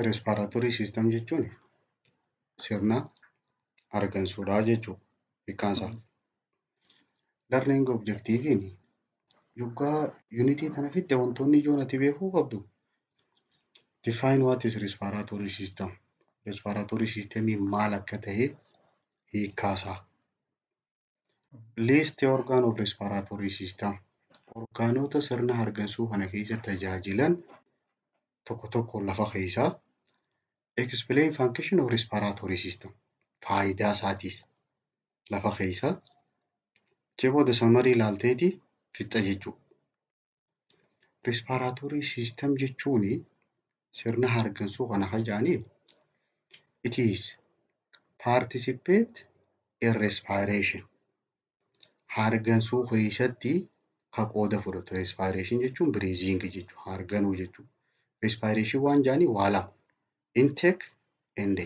Respiratory system jechuun sirna hargansuudhaa jechuudha hiikkaan isaa. Learning objectiveiin yoggaa unitii kana fixxe wantoonni ijoon ati beekuu qabdu: define what is respiratory system. Respiratory systemiin maal akka ta'e hiikkaasaa. List organ of respiratory system. Orgaanota sirna hargansuu kana keessatti tajaajilan tokko tokkoon lafa keessaa. Explain function of respiratory system. Faayidaa isaatiis lafa keessaa. Achii booda summary ilaalteeti fixa jechuudha. Respiratory system jechuun sirna hargansuu kana hajaaniin it is participate in respiration. Hargansuu keessatti ka qooda fudhatu. Respiration jechuun breathing jechuudha. Harganuu jechuudha. Respiration waan jedhanii waa lama. Intake and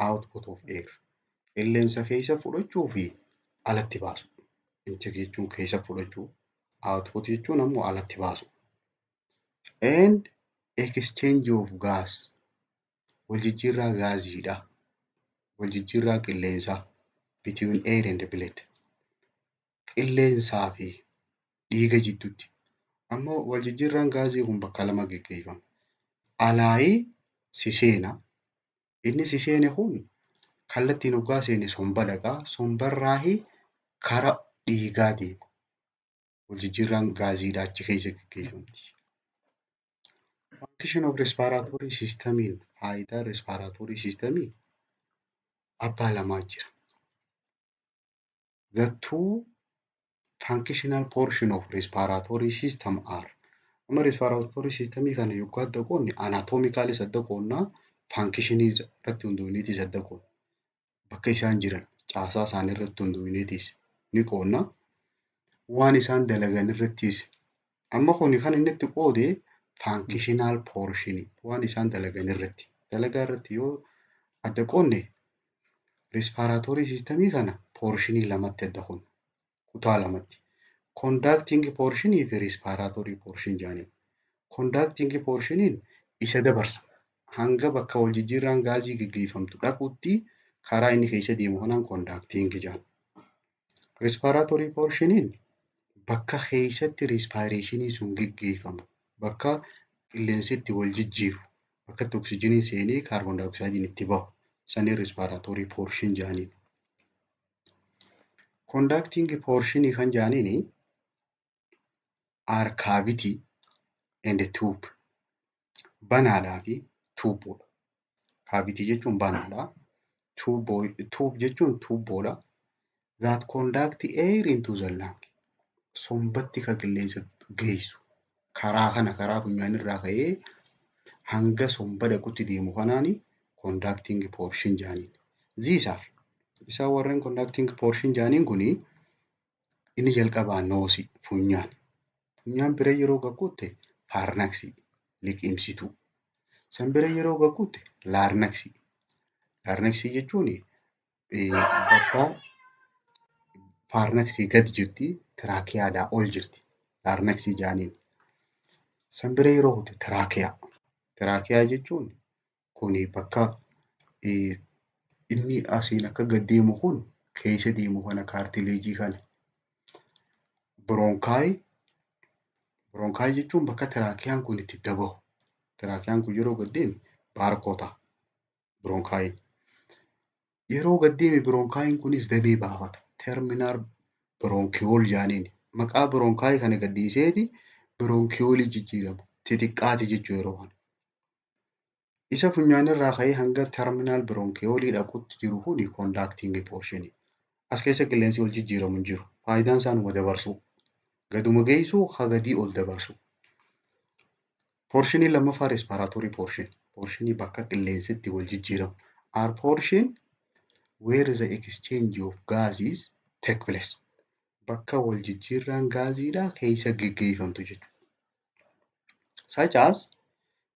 output of air. Qilleensa keessa fudhachuu fi alatti baasu. Intake jechuun keessa fudhachuu. Output jechuun ammoo alatti baasu. And exchange of gas. Wal jijjiirraa gaaziidha. Wal jijjiirraa qilleensaa between air and blood. Qilleensaa fi dhiiga jidduutti. Ammoo wal jijjiirraan gaazii kun bakka lama geggeeffama. Alaayii si seena. Inni si seene kun kallattiin hoggaa seene somba dhaqaa. Sombarraahi kara dhiigaa deema. Wal jijjiirraan gaaziidha achi keessa geggeeffamti. Function of respiratory systemiin, faayidaa respiratory systemii abbaa lamaa jira. The two functional portion of respiratory system are. Amma respiratory systemii kana yogguu adda qoodne, anatomicallyis adda qoodnaa, functionii irratti hundoofneetis adda qoodna. Bakka isaan jiran, caasaa isaanii irratti hundoofneetis ni qoodna. Waan isaan dalagan irrattis. Amma kuni kan inni itti qoode functional portionii, waan isaan dalagan irratti. Dalagaa irratti yoo adda qoodne, respiratory systemii kana portionii lamatti adda qoodna. Kutaa lamatti. Conducting portionii fi respiratory portion jedhaniin. Conducting portioniin isa dabarsu. Hanga bakka wal jijjiirraan gaazii gaggeeffamtu dhaqutti karaa inni keessa deemu kanaan conducting jedhama. Respiratory portioniin bakka keessatti respirationii sun gaggeeffamu, bakka qilleensi itti wal jijjiiru, bakka itti oksijiniin seenee kaarboon daayoksaayidiin itti bahu saniin respiratory portion jedhaniin. Conducting portionii kan jedhaniin are cavity and tube. Banaadhaa fi tuubboodha. Cavity jechuun banaadha. Tube jechuun tuubboodha. That conduct air into the lung. Sombatti kan qilleensa geessu. Karaa kana, karaa funyaanirraa ka'ee hanga somba dhaqutti deemu kanaani conducting portion jedhaniin. These are, isaan warreen conducting portion jedhaniin kuni, inni jalqabaa noseii, funyaan. Funyaan bira yeroo gagguutte pharynxii, liqimsituu. San bira yeroo gagguutte larynxii. Larynxii jechuun bakka pharynxii gad jirti, tracheadhaa ol jirti. Larynxii jedhaniin. San bira yeroo kutte trachea. Trachea jechuun kuni bakka inni asiin akka gad deemu kun keessa deemu kana, cartilageii kana. Bronchi. Bronchi jechuun bakka tracheaan kun itti dabahu. Tracheaan kun yeroo gad deeme baarkoo ta'a. Bronchiin. Yeroo gad deeme bronchiin kunis damee baafata. Terminal bronchiole jedhaniin. Maqaa bronchii kana gad dhiiseeti bronchiolii jijjiirama. Xixiqqaati jechuudha yeroo kana. Isa funyaanirraa ka'ee hanga terminal bronchiolii dhaqutti jiru kuni conducting portionii. As keessa qilleensi wal jijjiiramu hin jiru. Faayidaan isaa numa dabarsuu. Gaduma geessuu, haa gadii ol dabarsu. Portionii lammaffaa respiratory portion. Portionii bakka qilleensi itti wal jijjiiramu. Are portion where the exchange of gases take place. Bakka wal jijjiirraan gaaziidhaa keessa geggeeffamtu jechuudha. Such as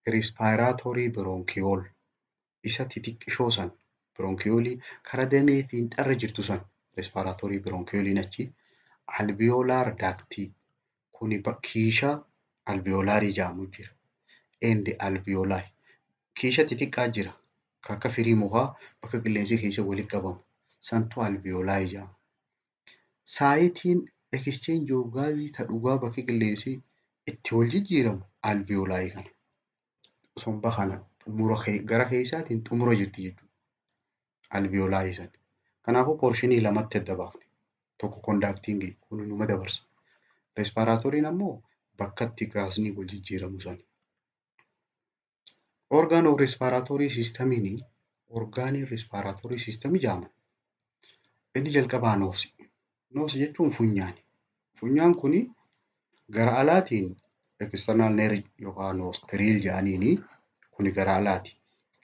respiratory bronchiole, isa xixiqqishoo san, bronchiolii kara damee fiixarra jirtu san, respiratory bronchioliin achi, alveolar duct, kuni kiisha alveolarii jedhamu jira. And alveoli. Keeshaa xixiqqaa jira. Kan akka firii mukaa bakka qilleensi keessa walitti qabamu. Santu alveoli jedhama. Siteiin exchange of gaasii ta dhugaa bakki qilleensi itti wal jijjiiramu alveoli kana. Somba kana xumura gara keessaatiin xumura jirti jechuudha. Alveoli sana. Kanaafuu portionii lamatti adda baafne. Tokko conductingii kun numa dabarsa. Respiratoryn ammoo bakka itti gaasni wal jijjiiramu sana. Organ of respiratory systemiin organiin respiratory systemii jedhama. Inni jalqabaa nose. Nose jechuun funyaani. Funyaan kuni gara alaatiin external nare yookaan nostril jedhaniini kuni gara alaati.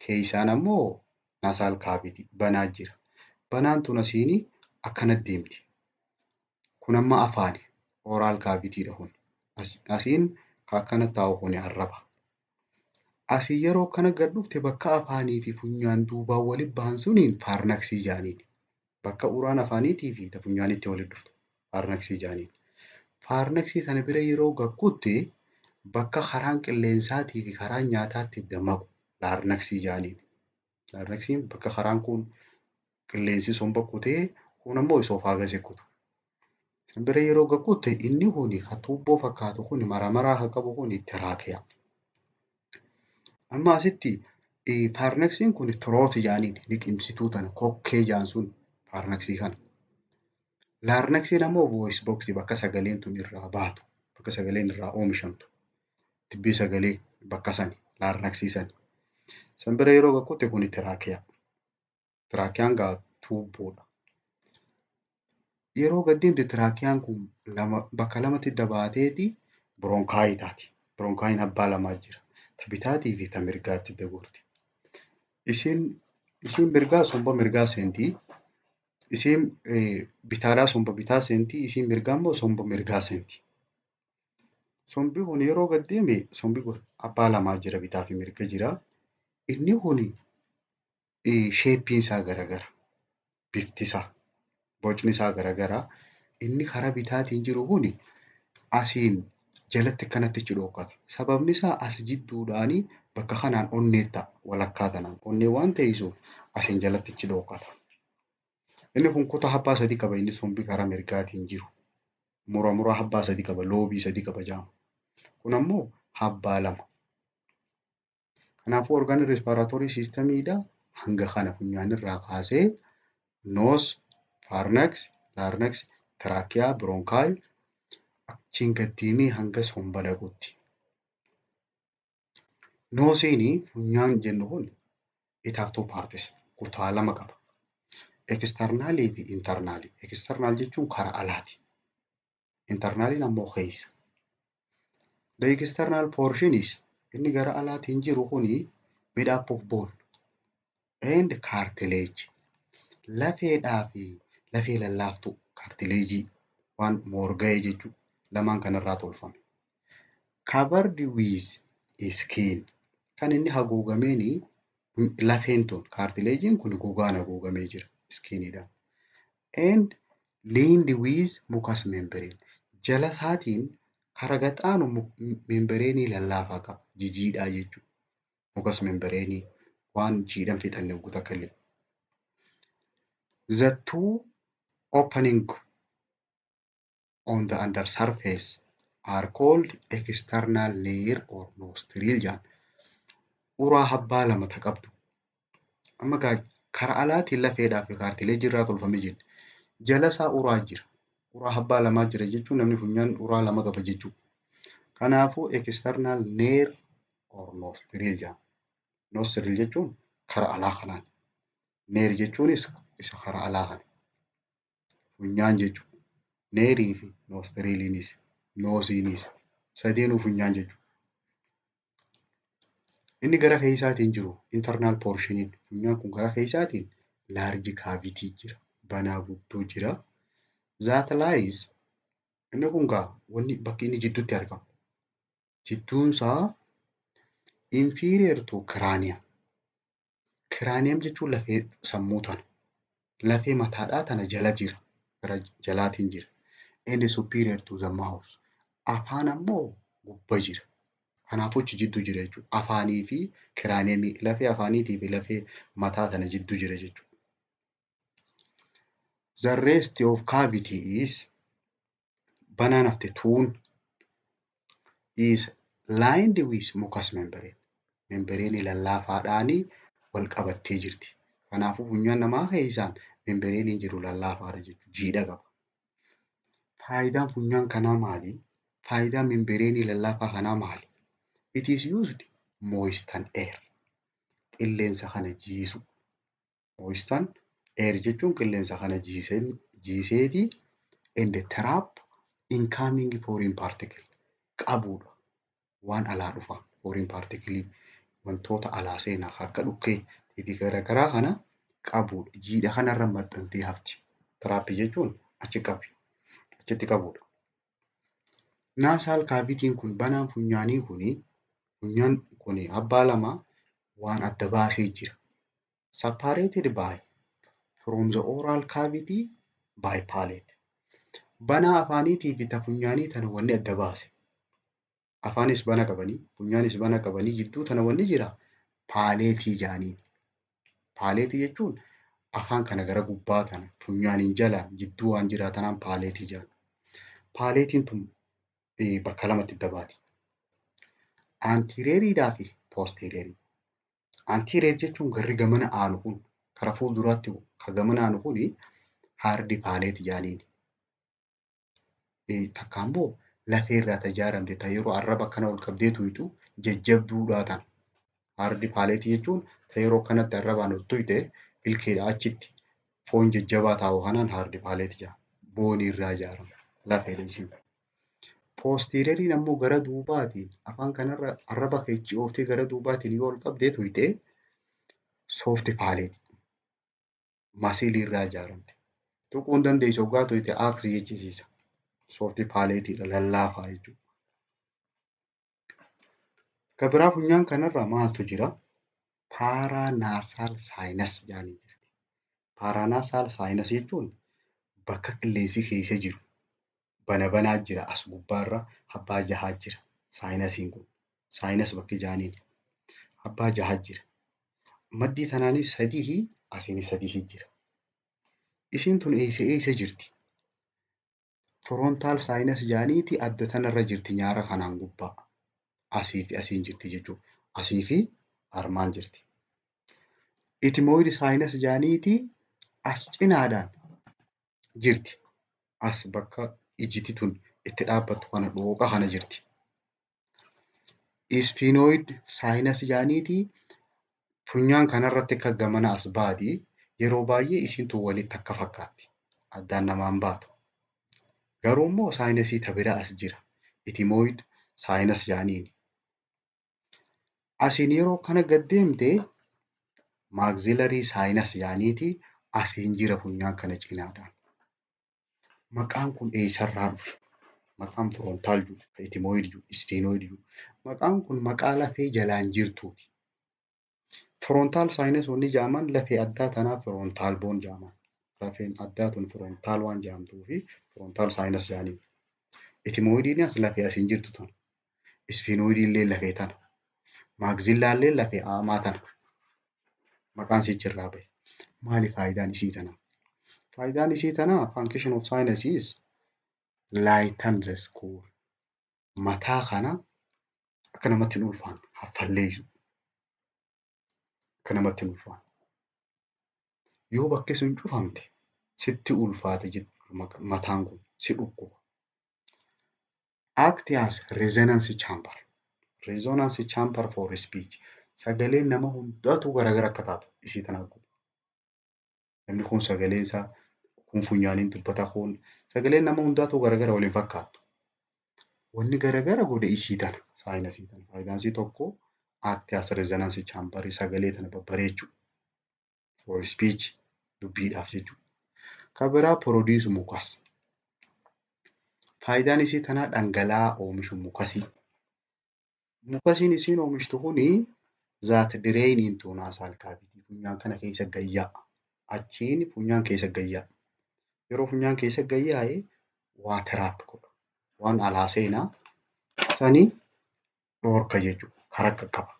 Keessaan ammoo nasal cavity banaa jira. Banaan tun asiini akkanatti deemti. Kun amma afaani. Oral cavity dha kun. Asiin kan akkana taa'u kuni arraba. Asii yeroo akkana gad dhufte bakka afaanii fi funyaan duubaan walitti bahan suniin pharynxii jedhaniin. Bakka uraan afaaniitii fi funyaanitti walitti dhuftu pharynxii jedhaniin. Pharynxii sana bira yeroo gad kutte bakka karaan qilleensaatii fi karaan nyaataatti dammaqu larynxii jedhaniin. Larynxiin bakka karaan kun qilleensi somba kutee kun ammoo esophagusii kutu. San bira yeroo gad kutte inni kun kan tuubboo fakkaatu kun maramaraa kan qabu kun trachea. Amma asitti pharynxiin kun throat jedhaniin liqimsituu tana kokkee jedhan sun pharynxii kana. Larynxiin ammoo voice boxii bakka sagaleen tun irraa baatu bakka sagaleen irraa oomishamtu. Dubbii sagalee bakka sani larynxii sani. San bira yeroo gad kutte kun trachea. Tracheaan gaa tuubboodha. Yeroo gad deemte tracheaan kun lama bakka lamatti dabaateeti bronchi taati. Bronchiin abbaa lamaa jira. Ta bitaatii fi ta mirgaatti dagoorti. Isiin mirgaa somba mirgaa seentii. Isiin bitaadhaa somba bitaa seentii. Isiin mirgaa immoo somba mirgaa seenti. Sombi kun yeroo gad deeme sombi kun abbaa lamaa jira, bitaa fi mirga jira. Inni kun shapeiin isaa garagara. Bifti isaa, bocni isaa garagara. Inni karaa bitaatiin jiru kun asiin jalatti akkanatti achi dhokata. Sababni isaa as jidduudhaanii bakka kanaan onnee ta'a, walakkaa tanaan. Onnee waan teessisuuf asiin jalatti achi dhokata. Inni kun kutaa abbaa sadii qaba, inni sombi karaa mirgaatiin jiru. Mura muraa abbaa sadii qaba, lobeii sadii qaba jedhama. Kun ammoo abbaa lama. Kanaafuu organ respiratory systemiidha. Hanga kana funyaanirraa kaasee nose, pharynx, larynx, trachea, bronchi achiin gad deemee hanga somba dhaqutti. Noseiin funyaan jennu kun it have two parts, kutaa lama qaba. Externalii fi internalii. External jechuun karaa alaati. Internaliin ammoo keessa. The external portion is inni gara alaatiin jiru kuni made up of bone and cartilage. Lafeedhaa fi lafee lallaaftuu, cartilage, waan moorga'e jechuudha. Lamaan kanarraa tolfame. Covered with skin. Kan inni haguugameeni lafeen tun, cartilageiin kun gogaan haguugamee jira, skiniidhaan. And lined with mucous membrane. Jala isaatiin kara gaxaanu membraneii lallaafaa qaba. Jijiidhaa jechuudha. Mucous membraneii waan jiidhan fixanne guutuu akka illee. The two opening on the under surface are called external nare or nostril jedhan. Uraa habbaa lama ta qabdu. Amma gaa karaa alaatiin lafeedhaa fi cartilageii irraa tolfamee jira. Jala isaa uraa jira. Uraa habbaa lamaa jira jechuun namni funyaan uraa lama qaba jechuudha. Kanaafuu external nare or nostril jedhama. Nostril jechuun karaa alaa kanaan. Nare jechuunis isa karaa alaa kana. Funyaan jechuudha. Nareii fi nostriliinis noseiinis sadeenuu funyaan jechuudha. Inni gara keessaatiin jiru internal portioniin funyaan kun gara keessaatiin large cavity jira. Banaa guddoo jira. That lies, inni kun gaa wanni bakki inni jidduutti argamu. Jidduunsaa inferior to cranium. Cranium jechuun lafee sammuu tana. Lafee mataadhaa tana jala jira. Gara jalaatiin jira. And superior to the mouth. Afaan ammoo gubba jira. Kanaafuu achi jidduu jira jechuudha. Afaanii fi craniumii, lafee afaaniitii fi lafee mataa tana jidduu jira jechuudha. The rest of cavity is, banaan hafte tuun, is lined with mucous membrane. Membrane lallaafaadhaanii wal qabattee jirti. Kanaafuu funyaan namaa keessaan membraneiin jiru lallaafaadha jechuudha. Jiidha qaba. Faayidaan funyaan kanaa maali? Faayidaan membrane lallaafaa kanaa maali? It is used moisten air. Qilleensa kana jiisu. Moisten air jechuun qilleensa kana jiiseeti and trap incoming foreign particle qabuudha. Waan alaa dhufa, foreign particle, wantoota alaa seenaa akka dhukkee fi garaagaraa kana qabuudha. Jiidha kanarra maxxantee hafti. Trap jechuun achi qabi. Achitti qabuudha. Nasal cavityn kun, banaan funyaanii kuni, funyaan kun abbaa lama waan adda baasee jira. Separated by from the oral cavity by palate. Banaa afaaniitii fi ta funyaanii tana wanni adda baase. Afaanis bana qabanii, funyaanis bana qabanii, jidduu tana wanni jira palateii jedhaniin. Palateii jechuun afaan kana gara gubbaa tana funyaaniin jalaan jidduu waan jira tanaan palateii jedhama. Palateiin tun bakka lamatti adda baati. Anterioriidhaa fi posteriorii. Anterior jechuun garri gamana aanu kun, kara fuulduraatti ka gamana aanu kuni hard palate jedhaniin. Takka immoo lafee irraa ta ijaaramte, ta yeroo arraba akkana ol qabdee tuyxu jajjabduudhaa tana. Hard palateii jechuun ta yeroo akkanatti arrabaan ol tuyxe ilkeedha achitti foon jajjabaa taa'u kanaan hard palateii jedhama. Boonii irraa ijaarama. Lafeedha isiin. Posterioriin ammoo gara duubaatiin afaan kanarra arraba keechi ooftee gara duubaatiin yoo ol qabdee tuyxe soft palateii. Muscleii irraa ijaaramte. Tuquu hin dandeessu, hoggaa tuyxe aaksii jechisiisa. Soft palateiidha, lallaafaa jechuudha. Kan biraa funyaan kanarra maaltu jira? Paranasal sinus jedhanii jirti. Paranasal sinus jechuun bakka qilleensi keessa jiru bana banaa jira, as gubbaarra abbaa jahaa jira. Sinusiin kun sinus bakki jedhaniin abbaa jahaa jira. Maddii tanaanis sadii, asiinis sadii jira. Isiin tun eessa eessa jirti? Frontal sinus jedhaniiti adda tanarra jirti, nyaara kanaan gubbaa. Asii fi asiin jirti jechuudha. Asii fi armaan jirti. Ethmoid sinus jedhaniiti as cinaadhaan jirti. As bakka ijjiti tun itti dhaabbattu kana, dhooqa kana jirti. Sphenoid sinus jedhaniiti funyaan kanarratti akka gamana as baati. Yeroo baay'ee isiin tun walitti akka fakkaatti. Addaan namaan baatu. Garuu immoo sinusii ta biraa as jira. Ethmoid sinus jedhaniini. Asiin yeroo kana gad deemte maxillary sinus jedhaniiti asiin jira funyaan kana cinaadhaan. Maqaan kun eessarraa dhufe? Maqaan frontal jedhu, ethmoid jedhu, sphenoid jedhu. Maqaan kun maqaa lafee jalaan jirtuuti. Frontal sinus wanni jedhaman lafee addaa tanaa frontal bone jedhaman. Lafeen addaa tun frontal waan jedhamtuufi frontal sinus jedhaniin. Ethmoidiinis lafee asiin jirtu tana. Sphenoidiin illee lafee tana. Maxillaan lafee aamaa tana. Maqaan sichirraa bahe. Maali faayidaan isii tanaa? Faayidaan isii tanaa, function of sinus is lighten the skull. Mataa kana akka namatti hin ulfaanne haffalleessu. Akka namatti hin ulfaanne. Yoo bakki sun cufamte sitti ulfaate jechuudha, mataan kun si dhukkuba. Act as resonance chamber. Resonance chamber for speech. Sagaleen nama hundaatu garagara akka taatu isii tana godha. Namni kun sagaleen isaa kun funyaaniin dubbata, kun sagaleen nama hundaatu garagara waliin fakkaattu. Wanni garagara godhe isii tana, sinusii tana. Faayidaan isii tokko act as resonance chamber, sagalee tana babbareechuu. For speech, dubbiidhaaf jechuudha. Kan biraa produce mucus. Faayidaan isii tanaa dhangala'aa oomishu, mucusii. Mucusiin isiin oomishtu kuni that drain into nasal cavity, funyaan kana keessa gayyaa'a. Achiin funyaan keessa gayyaa'a. Yeroo funyaan keessa gayyaa'e waa trap godha. Waan alaa seenaa sanii Dhoorka jechuudha. Karaa qaqqaba.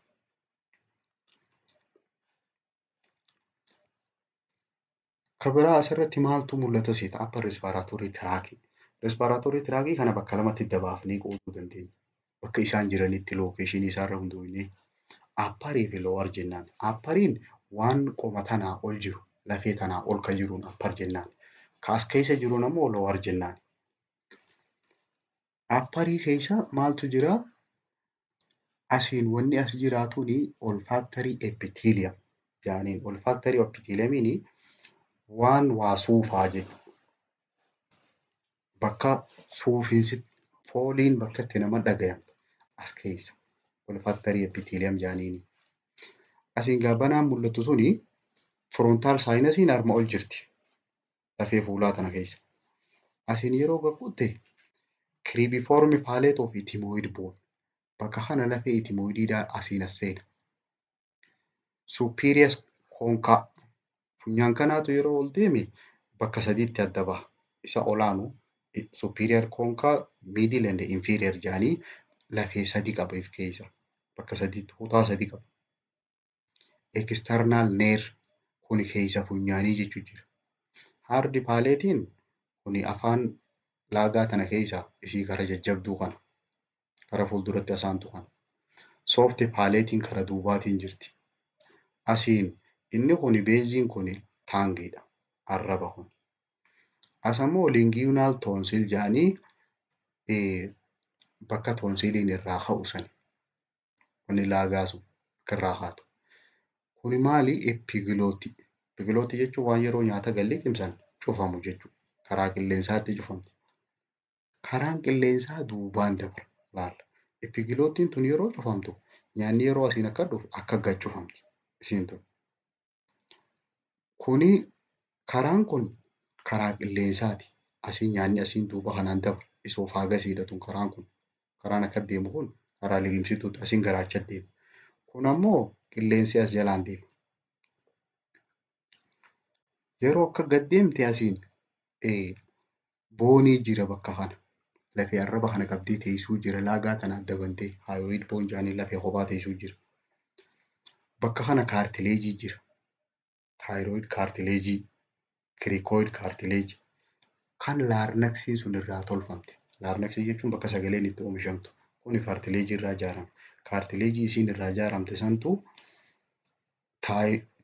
Ka biraa asirratti maaltu mul'ata seeta? Upper respiratory tract. Respiratory tract kana bakka lamatti dabaafnee qooduu dandeenya. Bakka isaan jiranitti locationii isaarra hundoofnee upperii fi lower jennaan. Upperiin waan qoma tanaa ol jiru, lafee tanaa ol ka jiruun upper jennaan. Ka as keessa jiruun ammoo lower jennaan. Upperii keessa maaltu jira? Asiin wanni as jiraatuni olfactory epithelium jedhaniin. Olfactory epitheliumiin waan waa suufaa jechuudha. Bakka suufiinsi, fooliin bakka itti nama dhagayamtu as keessa. Olfactory epithelium jedhaniini. Asiin gaabbanaan mul'attu tuni frontal sinusiin arma ol jirti. Lafee fuulaa tana keessa. Asiin yeroo gahuutte cribriform plate of ethmoid bone. Bakka kana lafee ethmoidiidhaa asiin as seena. Superior concha, funyaan kanaatu yeroo ol deeme bakka sadiitti adda baha. Isa olaanu superior concha, middle and inferior jedhanii lafee sadi qaba if keessa. Bakka sadiitti kutaa sadi qaba. External nares kuni keessa funyaanii jechuu jira. Hard palateiin kuni afaan laagaa tana keessa isii kara jajjabduu kana kara fuulduratti asaantu kana. Soft palateiin kara duubaatiin jirti. Asiin inni kuni baseiin kuni tongueiidha. Arraba kun. As ammoo lingual tonsil jedhanii bakka tonsiliin irraa ka'u sani. Wanni laagaa sun akka irraa kaatu. Kuni maali? Epiglottii. Epiglottii jechuun waan yeroo nyaata gad liqimsan cufamu jechuudha. Karaa qilleensaatti cufamti. Karaan qilleensaa duubaan dabra laalla. Epiglottiin tun yeroo cufamtu, nyaanni yeroo asiin akka dhufu akka gad cufamti isiin tun. Kuni karaan kun karaa qilleensaati. Asiin nyaanni asiin duuba kanaan dabra. Esophagusiidha tun karaan kun. Karaan akka deemu kun karaa liqimsituuti, asiin garaacha deema. Kun ammoo qilleensi as jalaan deema. Yeroo akka gad deemte asiin boneii jira bakka kana. Lafee arraba kana qabdee teessuu jira. Laagaa tana adda bantee hyoid bone jedhanii lafee kophaa teessuu jira. Bakka kana cartilageii jira. Thyroid cartilageii, cricoid cartilageii kan larynxiin sun irraa tolfamte. Larynxii jechuun bakka sagaleen itti oomishamtu. Kuni cartilageii irraa ijaarame. Cartilageii isiin irraa ijaaramte santu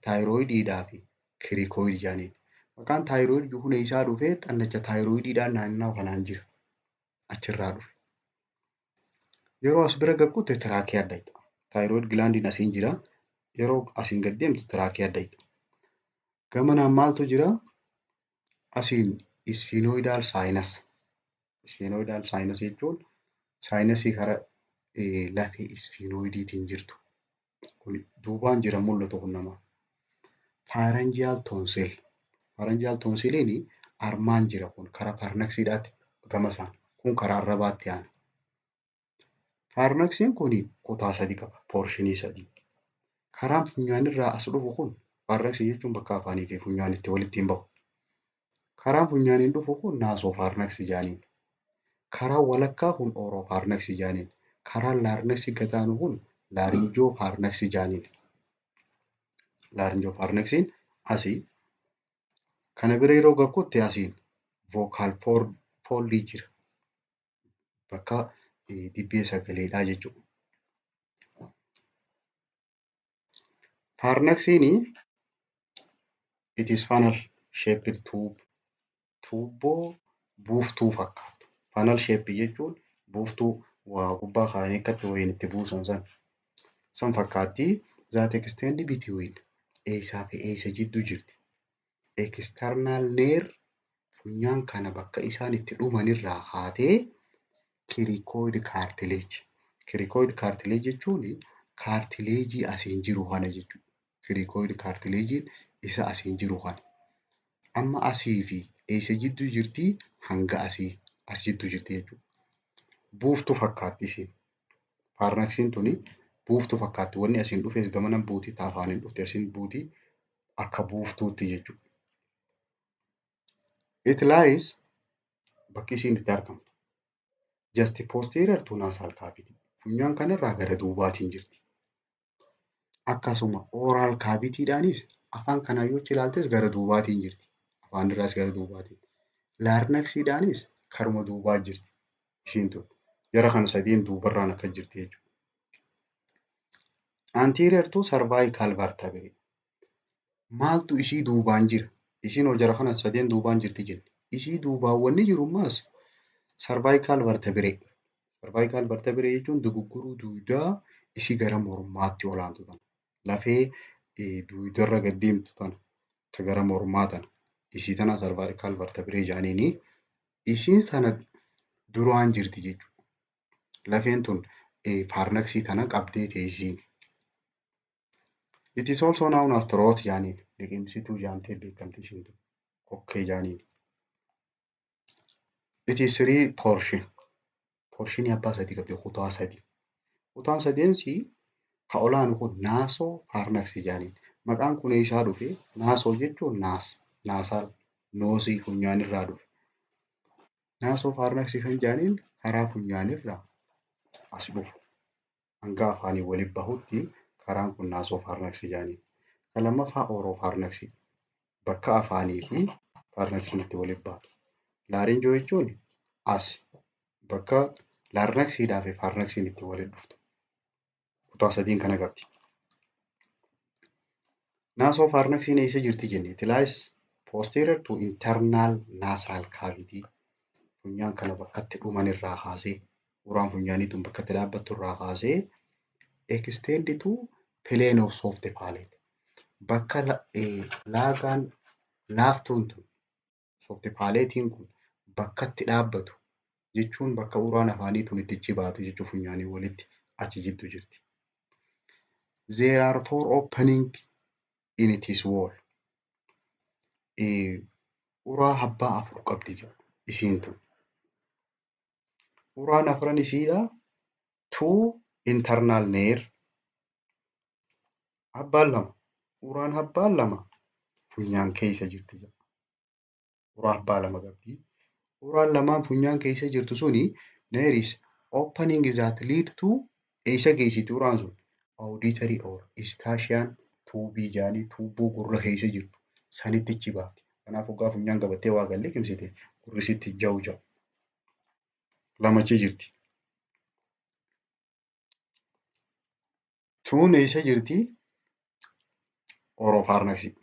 thyroidiidhaa fi cricoid jedhaniin. Maqaan thyroid kun eessaa dhufee? Xannacha thyroidiidhaan naannoo kanaan jira. Achirraa dhufe. Yeroo as bira gagguutte trachea dhaqxa. Thyroid glandiin asiin jira. Yeroo asiin gad deemtu trachea dhaqxa. Gamanaan maaltu jira? Asiin sphenoidal sinus. Sphenoidal sinus jechuun sinusii karaa lafee sphenoidiitiin jirtu. Kun duubaan jira mul'atu kun nama. Pharyngeal tonsil. Pharyngeal tonsiliin armaan jira, kun karaa pharynxiidhaatti gama isaan. Kun karaa arrabaatti aana. Pharynxiin kun kutaa sadi qaba. Portionii sadi. Karaan funyaanirraa as dhufu kun, pharynxii jechuun bakka afaanii fi funyaan itti walitti hin bahu. Karaan funyaaniin dhufu kun nasopharynxii jedhaniin. Karaan walakkaa kun oropharynxii jedhaniin. Karaan larynxii gadaanu kun laryngopharynxii jedhaniin. Laryngopharynxiin asii. Kana bira yeroo gakkutti asiin vocal foldii jira. Bakka dibbee sagaleedhaa jechuudha. Pharynxiin it is funnel shaped tube, tuubboo buuftuu fakkaatu. Funnel shape jechuun buuftuu waa gubbaa kaa'anii akkatti wayiin itti buusan san. San fakkaatti. That extend between, eessaa fi eessa jidduu jirti? External nare, funyaan kana bakka isaan itti dhumanirraa kaatee cricoid cartilage. Cricoid cartilage jechuun cartilageii asiin jiru kana jechuudha. Cricoid cartilageiin isa asiin jiru kana. Amma asii fi eessa jidduu jirti? Hanga asii as jidduu jirti jechuudha. Buuftuu fakkaatti isiin. Pharynxiin tuni buuftuu fakkaatti. Wanni asiin dhufes gamana buutii, ta afaaniin dhufte asiin buutii, akka buuftuutti jechuudha. It lies, bakki isiin itti argamtu, just posterior to nasal cavity. Funyaan kanarraa gara duubaatiin jirti. Akkasuma oral cavitydhaanis afaan kanaan yoo achi ilaaltes gara duubaatiin jirti. Afaan irraas gara duubaatiin. Larynxiidhaanis karuma duubaa jirti ishiin tun. Jara kana sadeen duubarraan akka jirti jechuudha. Anterior to cervical vertebrae. Maaltu ishii duubaan jira? Ishiin hoo jara kana sadeen duubaan jirti jenne. Ishii duubaan wanni jiru ammaas cervical vertebrae. Cervical vertebrae jechuun dugugguruu duudaa ishii gara mormaatti olaantu tana. Lafee duudarra gad deemtu tana. Ta gara mormaa tana. Ishii tana cervical vertebrae jedhaniini. Ishiin sana duraan jirti jechuudha. Lafeen tun pharynxii tana qabdee teessii. It is also known as throat jedhaniin. Liqimsituu jedhamtee beekamti ishiin tun. Kokkee jedhaniin. It is three portion. Portionii abbaa sadii qabdi, kutaa sadii. Kutaan sadeensi ka olaanu kun nasopharynxii jedhaniin. Maqaan kun eessaa dhufe? Naso jechuun nose, nasal, noseii funyaanirraa dhufe. Nasopharynxii kan jedhaniin karaa funyaanirraa as dhufu. Hanga afaanii walitti bahutti karaan kun nasopharynxii jedhaniin. Kan lammaffaa oropharynxii, bakka afaanii fi pharynxiin itti walitti baatu. Laryngo jechuun as bakka larynxiidhaa fi pharynxiin itti walitti dhuftu. Kutaa sadiin kana qabdi. Nasopharynxiin eessa jirti jenne? It lies posterior to internal nasal cavity. Funyaan kana bakka itti dhuman irraa kaasee, uraan funyaanii tun bakka itti dhaabbattu irraa kaasee, extend to plane of soft palate. Bakka laagaan laaftuun tun, soft palateiin kun bakka itti dhaabbatu jechuun bakka uraan afaanii tun itti cibaatu jechuu, funyaanii walitti achi jidduu jirti. There are four opening in its wall. Uraa abbaa afur qabdi isiin tun. Uraan afran isiidhaa two internal nares, abbaan lama, uraan abbaan lama funyaan keessa jirti. Uraa abbaa lama qabdi. Uraan lamaan funyaan keessa jirtu suni nares opening that lead to, eessa geessiti uraan sun? Auditory or Eustachian tube jedhanii, tuubboo gurra keessa jirtu sanitti achi baafti. Kanaaf hoggaa funyaan qabattee waa gad liqimsite gurri sitti ja'u ja'u. Lama achi jirti. Tuun eessa jirti? Oropharynxii.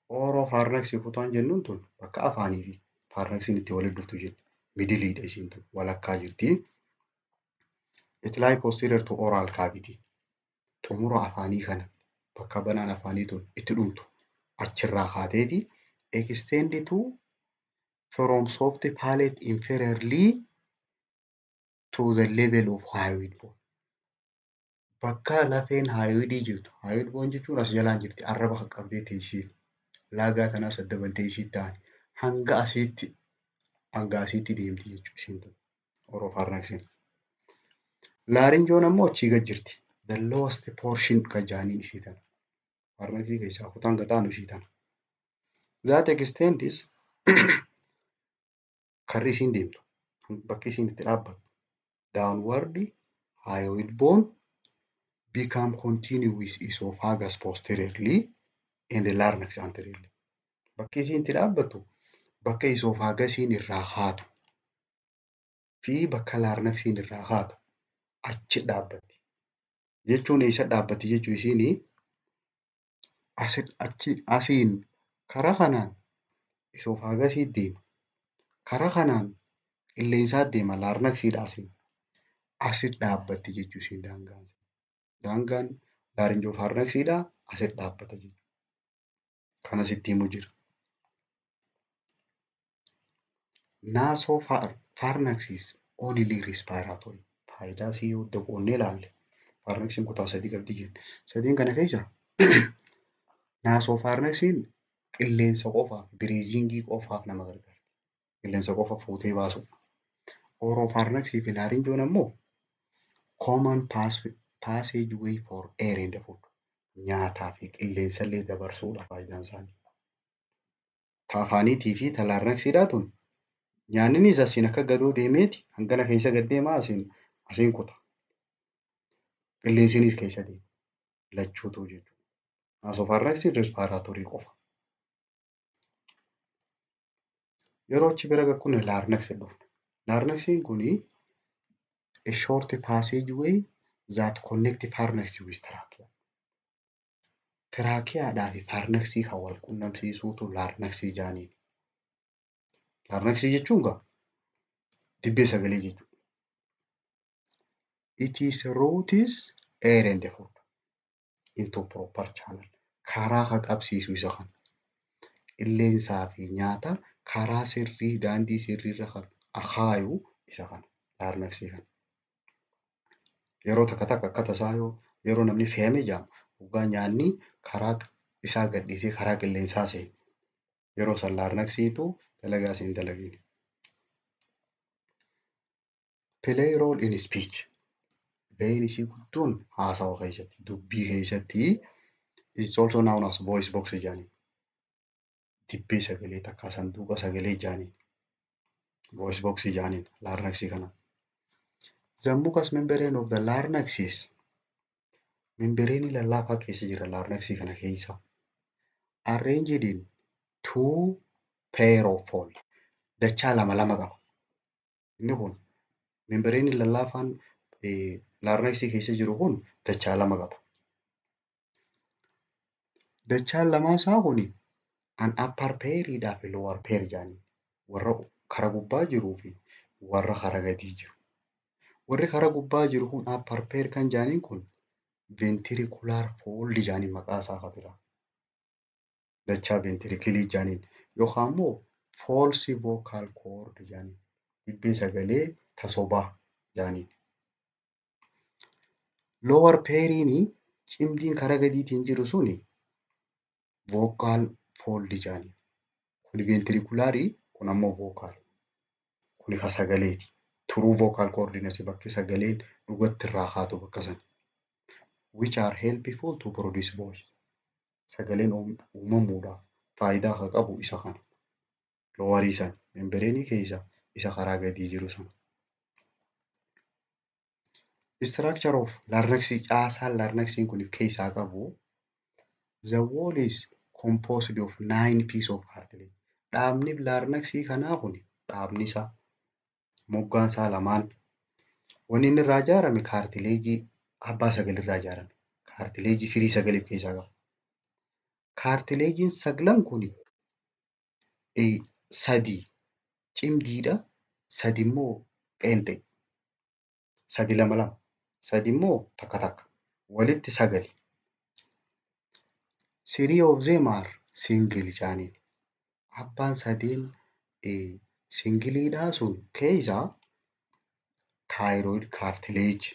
Oropharynxii kutaan jennuun tun bakka afaanii fi pharynxiin itti walitti dhuftu jenna. Middleiidha isiin tun, walakkaa jirti. It lie posterior to oral cavity. Xumura afaanii kana, bakka banaan afaanii tun itti dhumtu achirraa kaateeti extend to from soft palate inferiorly to the level of hyoid bone. Bakka lafeen hyoidii jirtu. Hyoid bone jechuun as jalaan jirti. Arraba kan qabdee teessee laagaa tanaas adda bantee isiitti ta'an hanga asiitti deemti jechuudha ishiin tun. Oropharynxiin. Laryngoon ammoo achii gad jirti. The lowest portion kan jaaniin ishii tana. Pharynxii keessaa kutaan gad aanu ishii tana. That extends, karri isiin deemtu, bakki isiin itti dhaabbattu, downward hyoid bone become continue with esophagus posteriorly and larynx anteriorly. Bakki isiin itti dhaabbattu bakka esophagusiin irraa haatu fi bakka larynxiin irraa haatu achi dhaabbatti. Jechuun eessa dhaabbatti jechuu isiini? Achi asiin karaa kanaan esophagusii deema. Karaa kanaan qilleensaa deema, larynxiidha asiin. Asitti dhaabbatti jechuu isiin daangaan. Daangaan laryngopharynxiidhaa asitti dhaabbata jechuudha. Kana sitti himu jira. Nasopharynx is only respiratory. Faayidaa isii yoo qoonnee ilaalle, pharynxiin kutaa sadii qabdi jenna. Sadiin kana keessa nasopharynxiin qilleensa qofaaf, breathingii qofaaf nama gargaara. Qilleensa qofa fuutee baasuudha. Oropharynxii fi laryngoon ammoo common passage way for air and food. Nyaataa fi qilleensa illee dabarsuudha faayidaan isaanii. Ta afaaniitii fi ta larynxiidhaa tun nyaanninis asiin akka gadoo deemeeti hangana keessa gad deemaa, asiin Asiin kuta. Qilleensinis keessa deema. Lachuutu jechuudha. Nasopharynxiin respiratory qofa. Yeroo achi bira gakkunne larynx dhufna. Larynxiin kuni a short passageway that connect pharynx with trachea. Tracheadhaa fi pharynxii kan wal qunnamsiisuutu larynxii jedhaniin. Larynxii jechuun gaa dibbee sagalee jechuudha. It is routes air and food into proper channel. Karaa ka qabsiisu isa kana. Qilleensaa fi nyaata karaa sirrii, daandii sirriirra kan kaayu isa kana. Larynxii kana. Yeroo takka takka akka tasaa yoo yeroo namni fe'ame jedhamu hoggaa nyaanni karaa isaa gadhiisee karaa qilleensaa seena. Yeroo san larynxiitu dalagaa siin dalagin. Play role in speech. Gaheen isii guddoon haasawa keessatti, dubbii keessatti. Is also known as voice box jedhanii. Dibbee sagalee takka sanduuqa sagalee jedhanii. Voice box jedhaniin larynxii kana. The mucous membrane of the larynx is membrane lallaafaa keessa jira larynxii kana keessa. Arranged in two pair of fold. Dachaa lama lama qaba. Inni kun membrane lallaafaan larynxii keessa jiru kun dachaa lama qaba. Dachaan lamaan isaa kun an upper pairiidhaa fi lower pair jedhanii, warra kara gubbaa jiruu fi warra kara gadii jiru. Warri kara gubbaa jiru kun, upper pair kan jedhaniin kun, ventricular fold jedhanii maqaa isaa kan biraa. Dachaa ventricleii jedhaniin yookaan immoo false vocal cord jedhaniin, dibbee sagalee tasobaa jedhaniin. Lower pairiin, cimdiin kara gadiitiin jiru suni, vocal fold jedhaniin. Kuni ventricularii, kun ammoo vocal. Kuni ka sagaleeti. True vocal cord bakki sagaleen dhugatti irraa kaatu bakka sana. Which are helpful to produce voice. Sagaleen uumamuudhaaf faayidaa kan qabu isa kana. Lowerii sana membraneii keessa isa karaa gadii jiru sana. Structure of larynx, caasaan larynxiin kun keessaa qabu, the wall is composed of nine piece of cartilage. Dhaabni larynxii kanaa kun, dhaabni isaa moggaan isaa lamaan, wanni inni irraa ijaarame cartilageii abbaa sagal irraa ijaarame. Cartilageii firii sagal of keessaa qaba. Cartilageiin saglan kun sadi cimdiidha. Sadi immoo qeenxee. Sadi lama lama. Sadi immoo takka takka. Walitti sagali. Three of them are single jedhaniin. Abbaan sadeen singleiidhaa sun keessaa thyroid cartilage.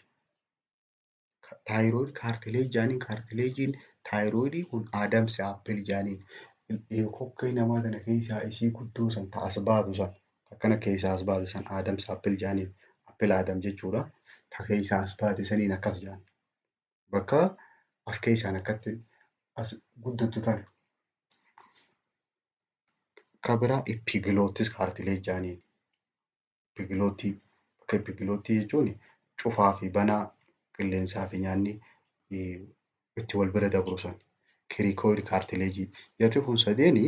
Thyroid cartilage jedhaniin. Cartilageiin thyroidii kun Adam's apple jedhaniin. Kokkee namaa kana keessaa isii guddoo san ta as baatu san, akkana keessaa as baatu san Adam's apple jedhaniin. Apple Adam jechuudha. Ta keessaa as baate saniin akkas jedhan. Bakka as keessaan akkatti as guddattu tana. Ka biraa epiglottis cartilage jedhaniin. Epiglottii, bakka epiglottii jechuun cufaa fi banaa qilleensaa fi nyaanni itti wal bira dabru sana. Cricoid cartilageii. Jarri kun sadeeni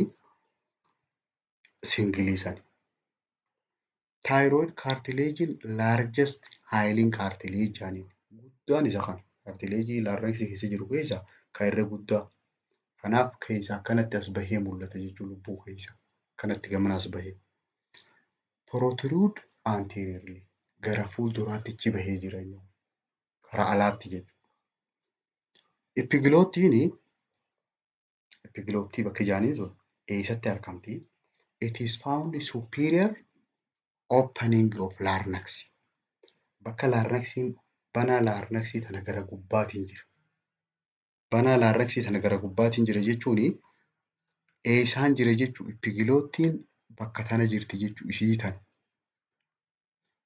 singleii sani. Thyroid cartilageiin largest hyaline cartilage jedhaniin. Guddaan isa kana. Cartilageii larynxii keessa jiru keessaa kan irra guddaa. Kanaaf keessaa akkanatti as bahee mul'ata jechuudha lubbuu keessa. Akkanatti gamana as bahee. Protrude anteriorly, gara fuulduraatti achi bahee jira inni. Karaa alaatti jechuudha. Epiglottiin, epiglottii bakki jedhaniin sun eessatti argamti? It is found superior opening of larynx. Bakka larynxiin, banaa larynxii tana gara gubbaatiin jira. Banaa larynxii tana gara gubbaatiin jira jechuun eessaan jira jechuu? Epiglottiin bakka tana jirti jechuu ishii tana.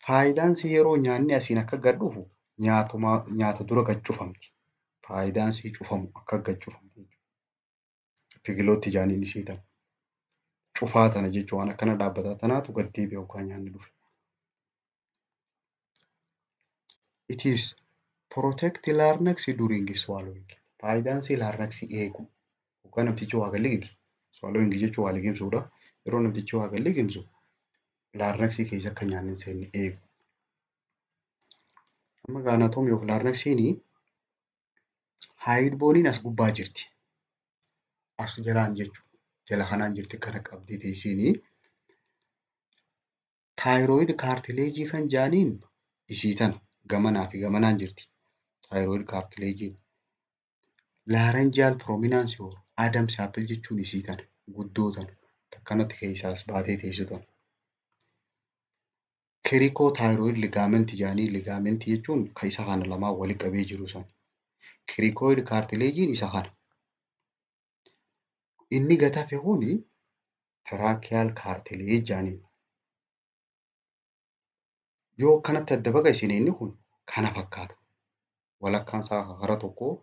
Faayidaan isii yeroo nyaanni asiin akka gad dhufu nyaatuma nyaata dura gad cufamti. Faayidaan isii cufamu akka gad cufamti. Epiglottii jedhaniin ishii tana. Cufaa tana jechuun waan akkana dhaabbataa tanaatu gad deebi'a yookaan nyaanni dhufe. It is protect larynx during swallowing. Faayidaan isii larynx eegu. Yookaan namtichi waa gad liqimsu. Swallowing jechuun waa liqimsuudha. Yeroo namtichi waa gad liqimsu larynx keessa akka nyaanni hin seenne eegu. Amma anatomy of larynxiin hyoid boneiin as gubbaa jirti. As jalaan jechuudha. Jala kanaan jirti kana qabdee teessiini. Thyroid cartilage kan jedhaniin isii tana gamanaa fi gamanaan jirti. Thyroid cartilageiin. Laryngeal prominence or Adam's apple jechuun isii tana guddoo tana akkanatti keessaa as baatee teessu tana. Cricothyroid ligament jedhanii ligamentii jechuun kan isa kana lamaan walitti qabee jiru sana. Cricoid cartilageiin isa kana. Inni gad hafe kuni tracheal cartilage jedhaniin. Yoo akkanatti adda baqaqsine inni kun kana fakkaata. Walakkaan isaa kara tokkoo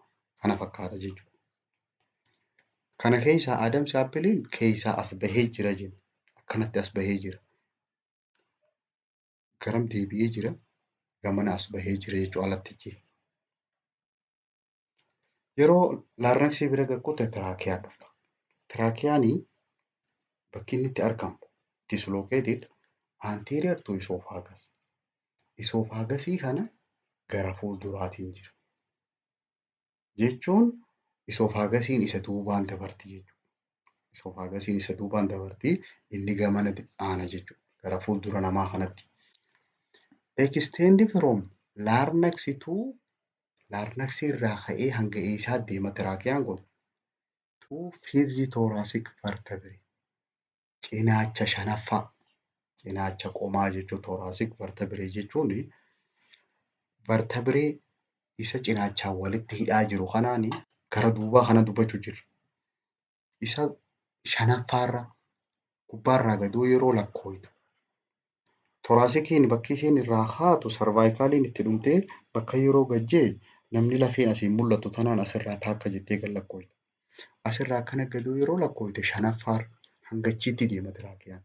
kana fakkaata jechuudha. Kana keessaa Adam's appleiin keessaa as bahee jira jenna. Akkanatti as bahee jira. Garam deebi'ee jira? Gamana as bahee jira jechuudha alattichi. Yeroo larynxii bira gakkute trachea dhufta. Tracheaanii bakki inni itti argamu it is located anterior to esophagus. Esophagusii kana gara fuulduraatiin jira. Jechuun esophagusiin isa duubaan dabarti jechuudha. Esophagusiin isa duubaan dabarti, inni gamana aana jechuudha. Gara fuuldura namaa kanatti. Extend from larynx to larynx irraa ka'ee hanga eessaa deema tracheaan kun? To fifth thoracic vertebrae. Cinaacha shanaffaa. Cinaacha qomaa jechuudha. Thoracic vertebrae jechuun vertebrae isa cinaachaan walitti hidhaa jiru kanaani gara duubaa kana dubbachuu jirra. Isa shanaffaarra gubbaarraa gadoo yeroo lakkooftu thoraciciin bakki isheen irraa kaatu cervicaliin itti dhumtee bakka yeroo gad jee namni lafeen asiin mul'attu tanaan asirraa taakka jettee gad lakkoofta. Asirraa akkana gadoo yeroo lakkoofte shanaffaarra hanga achiitti deema tracheaan.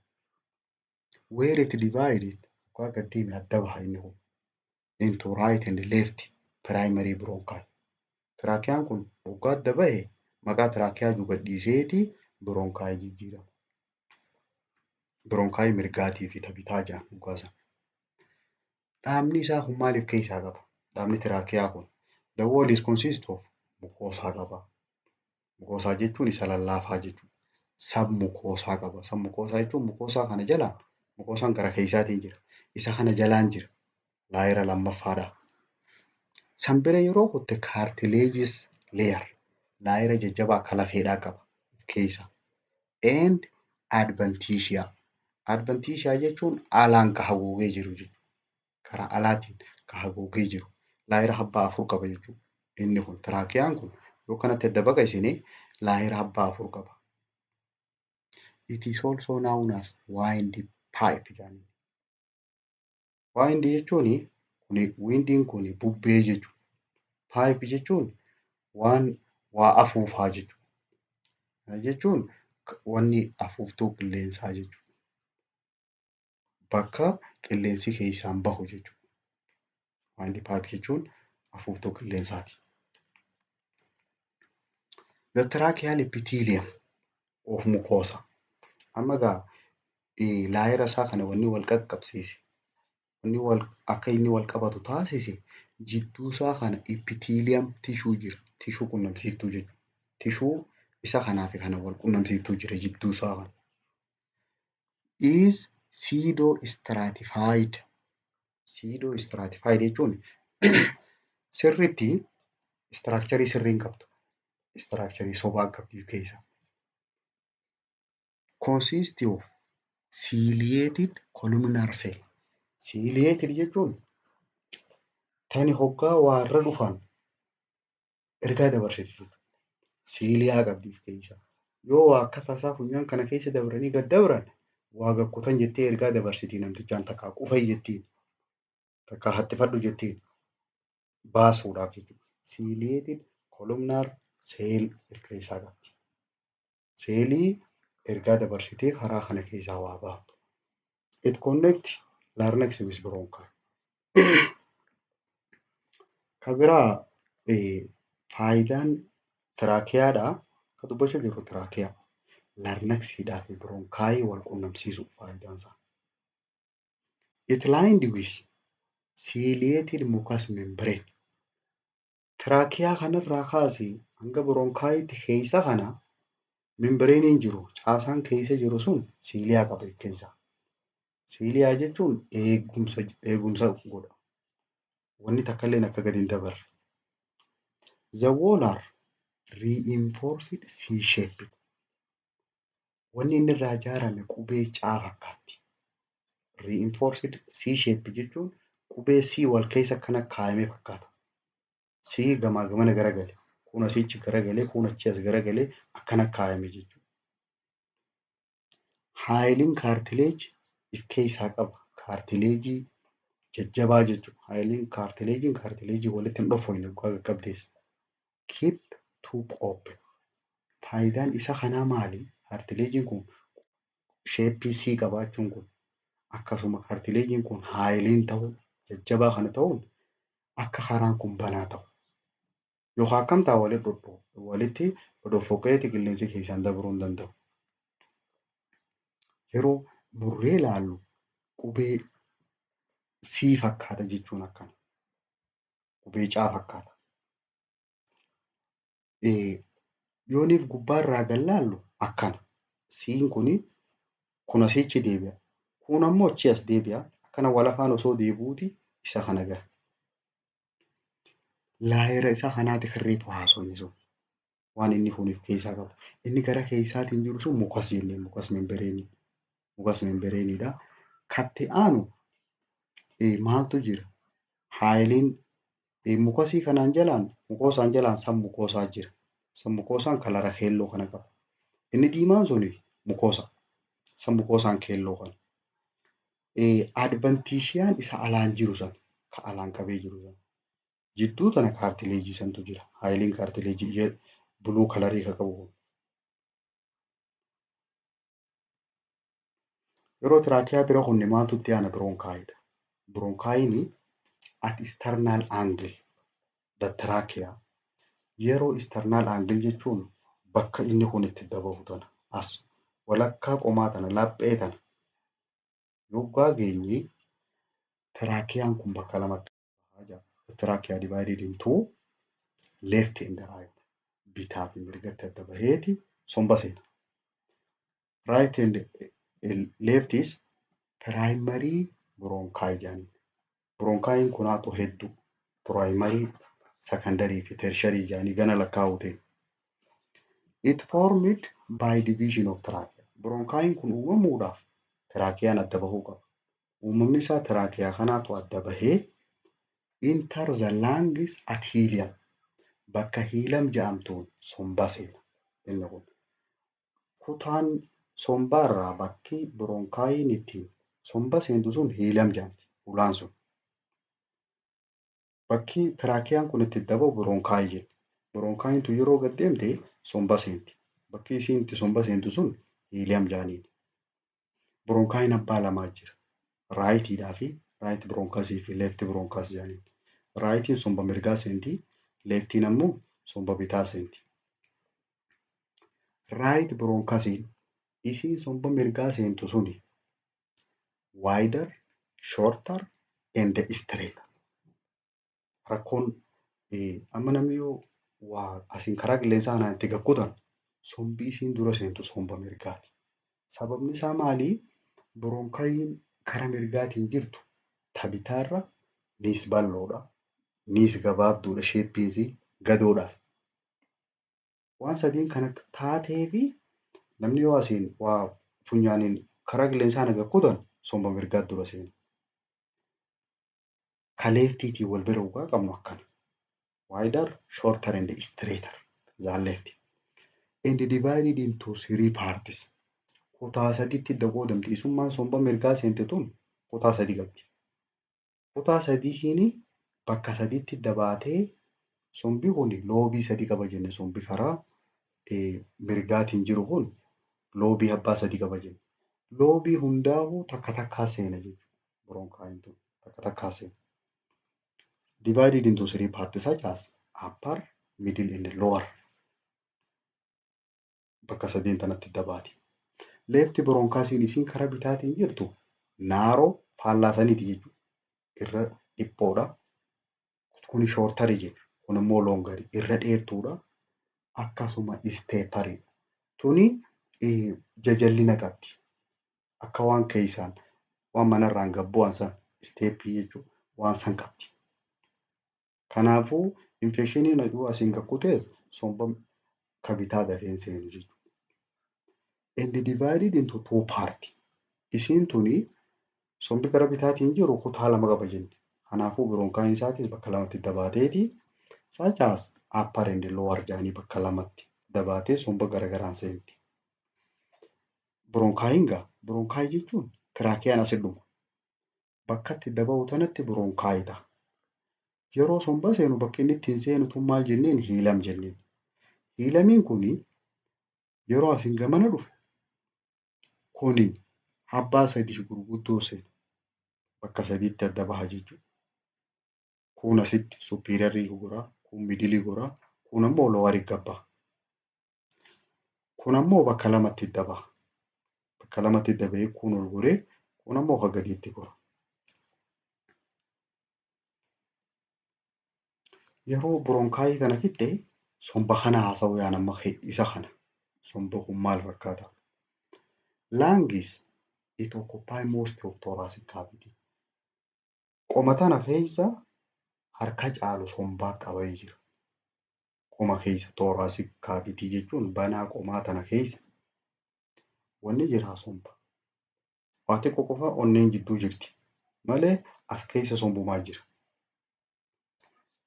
Where it divided waggaa gad deeme adda baha inni kun into right and left primary bronchi. Tracheaan kun waggaa adda bahe maqaa trachea jiru gad dhiiseeti bronchi jijjiirama. Bronchi mirgaatii fi bitaa jedhama waggaa sana. Dhaabni isaa kun maaliif keessaa qaba? Dhaabni trachea kun the wall is consist of mucosa qaba. Mucosa jechuun isa lallaafaa jechuudha. Submucosa qaba. Submucosa jechuun mucosa kana jalaan mucosaan gara keessaatiin jira. Isa kana jalaan jira. Layera lammaffaadha. San bira yeroo kutte cartilaginous layer layera jajjabaa akka lafeedhaa qaba keessa. And adventitia. Adventitia jechuun alaan ka haguugee jiru jechuudha. Karaa alaatiin ka haguugee jiru. Layera abbaa afur qaba jechuudha. Inni kun tracheaan kun yoo kanatti adda baqaqsine layera abbaa afur qaba. It is also known as wind pipe jedhanii. Wind jechuun kuni windiin kun bubbee jechuudha. Pipe jechuun waan waa afuufaa jechuudha. Kana jechuun wanni afuuftuu qilleensaa jechuudha. Bakka qilleensi keessaan bahu jechuudha. Wind pipe jechuun afuuftuu qilleensaati. The tracheal epithelium of mucosa. Amma egaa layera isaa kana wanni wal qaqqabsiise, wanni wal akka inni wal qabatu taasise jidduu isaa kana epithelium tissue jira. Tissue qunnamsiiftuu jechuudha. Tissue isa kanaa fi kana wal qunnamsiiftuu jira jidduu isaa kana. Is pseudo stratified. Pseudo stratified jechuun sirriitti structure sirrii hin qabdu. Structure sobaa qabdi keessa. Consist of ciliated columnar cell. Ciliated jechuun tani hoggaa waa irra dhufan ergaa dabarsiti jechuudha. Cilia qabdi of keessaa. Yoo waa akka tasaa funyaan kana keessa dabranii gad dabran waa gakkutan jettee ergaa dabarsiti namtichaan, takkaa qufai jettiin, takkaa haxxifadhu jettiin baasuudhaaf jechuudha. Ciliated columnar cell of keessaa qabdi. Seelii ergaa dabarsitee karaa kana keessaa waa baaftu. It connect larynx with bronchi. Ka biraa faayidaan tracheadhaa ka dubbachuu jirru trachea. Larynxiidhaa fi bronchi wal qunnamsiisuu faayidaan isaa. It lined with ciliated mucous membrane. Trachea kanarraa kaasee hanga bronchiitti keessa kana membraneiin jiru caasaan keessa jiru sun cilia qaba keessa. Cilia jechuun eegumsa godha. Wanni takka illee akka gadi hin dabarre. The wall are reinforced C-shaped. Wanni inni irraa ijaarame qubee C fakkaatti. Reinforced C-shape jechuun qubee C wal keessa akkana kaayame fakkaata. C gamaa gamana garagale. Kun asichi garagalee kun achi as garagalee akkana kaayame jechuudha. Hyaline cartilage if keessaa qaba. Cartilageii jajjabaa jechuudha. Hyaline cartilageiin cartilageii walitti hin dhofoyne yookaan qaqqabdeessu. Keep tube open. Faayidaan isa kanaa maali? Cartilageiin kun shapeii C qabaachuun kun akkasuma cartilageiin kun hyaline ta'uu jajjabaa kana ta'uun akka karaan kun banaa ta'u. Yookaan akkam ta'a walitti dhodhoffoqeeti qilleensi keessaan dabruu hin danda'u. Yeroo murree ilaallu qubee C fakkaata jechuun akkana. Qubee C fakkaata. Yooniif gubbaarraa gad laallu akkana. C'n kuni kun asichi deebi'a. Kun ammoo achii as deebi'a. Akkana wal afaan osoo deebi'uuti isa kana gaha. Layera isa kanaati kan reefu haasofne sun. Waan inni kun of keessaa qabu. Inni gara keessaatiin jiru sun mucus jenneen mucous membraneii. Mucous membraneiidha. Katti aanu maaltu jira? Hyaline mucusii kanaan jalaan mucosaan jalaan submucosaa jira. Submucosaan colora keelloo kana qaba. Inni diimaan suni mucosa. Submucosaan keelloo kana. Adventitiaan isa alaan jiru sana ka alaan qabee jiru sana. Jidduu tana cartilageii santu jira. Hyaline cartilageii blue colorii ka qabu kun. Yeroo trachea bira kunne maaltu itti aana bronchiidha. Bronchiin at sternal angle the trachea. Yeroo sternal angle jechuun bakka inni kun itti dabahu tana as walakkaa qomaa tana laphee tana yoggaa geenye tracheaan kun bakka lamatti baha. Trachea divided into left and right. Bitaa fi mirgatti adda baheeti somba seena. Right and left is primary bronchi jedhaniin. Bronchiin kun haatu hedduu primary, secondary fi tertiary jedhanii gana lakkaa'uu ta'e. It formed by division of trachea. Bronchiin kun uumamuudhaaf tracheaan adda bahuu qaba. Uumamni isaa trachea kanaatu adda bahee enter the lungs at hilum. Bakka hilum jedhamtuun somba seena inni kun. Kutaan sombaarraa bakki bronchiin ittiin somba seentu sun hilum jedhamti ulaan sun. Bakki tracheaan kun itti dabahu bronchi jenna. Bronchiin tun yeroo gad deemte somba seenti. Bakki isiin itti somba seentu sun hilum jedhaniin. Bronchiin abbaa lamaa jira. Rightiidhaa fi right bronchusii fi left bronchus jedhaniin. Rightiin somba mirgaa seenti. Leftiin ammoo somba bitaa seenti. Right bronchusiin isiin somba mirgaa seentu suni wider, shorter and straight. Rakkoon amma namni yoo waa asiin karaa qilleensaa kanaan itti gakkutan sombi isiin dura seentu somba mirgaati. Sababni isaa maali? Bronchiin karaa mirgaatiin jirtu ta bitaarra niis bal'oodha. Niis gabaabduudha shapeiin isii gadoodhaas. Waan sadiin kana taateefi namni yoo asiin waa funyaaniin karaa qilleensaa kana gakkutan somba mirgaa dura seena. Ka leftiitiin wal bira dhugaa qabnu akkana. Wider, shorter and straighter than left. And divided into three parts. Kutaa sadiitti idda qoodamti. Isummaan somba mirgaa seente tun kutaa sadi qabdi. Kutaa sadiitiin bakka sadiitti idda baatee sombi kun lobeii sadi qaba jenne sombi karaa mirgaatiin jiru kun lobeii abbaa sadi qaba jenne. Lobeii hundaa'uu takka takkaa seena jechuudha. Bronchiin tun takka takkaa seena. Divided into three parts such as upper, middle and lower. Bakka sadeen tanatti dabaati. Left bronchusiin isiin karaa bitaatiin jirtu narrow, faallaa saniiti jechuudha. Irra dhiphoodha. Kuni shorterii jechuudha. Kun immoo longerii, irra dheertuudha. Akkasuma steeperiidha. Tuni jajallina qabdi. Akka waan keessaan waan manarraan gad bu'an san steppii jechuudha. Waan san qabdi. Kanaafuu infectioniin yoo asiin gad kutees somba ka bitaa dafee hin seenu jechuudha. And divided into two part. Isiin tuni sombi gara bitaatiin jiru kutaa lama qaba jenne. Kanaafuu bronchiin isaatis bakka lamatti dabaateeti such as upper and lower jedhanii bakka lamatti dabaatee somba garagaraan seenti. Bronchiin gaa bronchii jechuun tracheaan asi dhuma. Bakka itti daba'u tanatti bronchii ta'a. Yeroo somba seenu bakki inni ittiin seenu tun maal jenneen? Hilum jenneen. Hilumiin kuni yeroo asiin gamana dhufe kuni abbaa sadii gurguddoo seena. Bakka sadiitti adda baha jechuudha. Kun asitti superiorii goraa, kun middleii goraa, kun ammoo lowerii gad baha. Kun ammoo bakka lamatti adda baha. Bakka lamatti adda bahee kun ol goree kun ammoo kan gadiitti gora. Yeroo bronchii kana fixxe somba kana haasa'uu yaan amma isa kana. Somba kun maal fakkaata? Lungs, it occupy most of thoracic cavity. Qoma tana keessa harka caalu sombaa qabee jira. Qoma keessa, thoracic cavity jechuun banaa qomaa tana keessa wanni jira somba. Waa xiqqoo qofa onneen jidduu jirti malee as keessa sombumaa jira.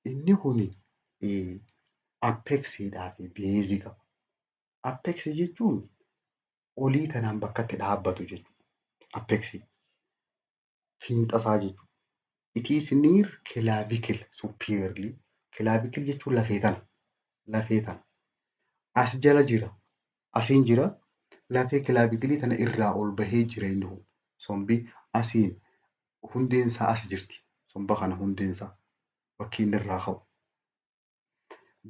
Inni kuni apexiidhaa fi baseii qaba. Apexii jechuun olii tanaan bakka itti dhaabbatu jechuudha. Apexii fiinxasaa jechuudha. It is near clavicle superiorly. Clavicle jechuun lafee tana. Lafee tana. As jala jira. Asiin jira. Lafee clavicleii tana irraa ol bahee jira inni kun. Sombi asiin hundeen isaa as jirti. Somba kana hundeen isaa bakki inni irraa ka'u.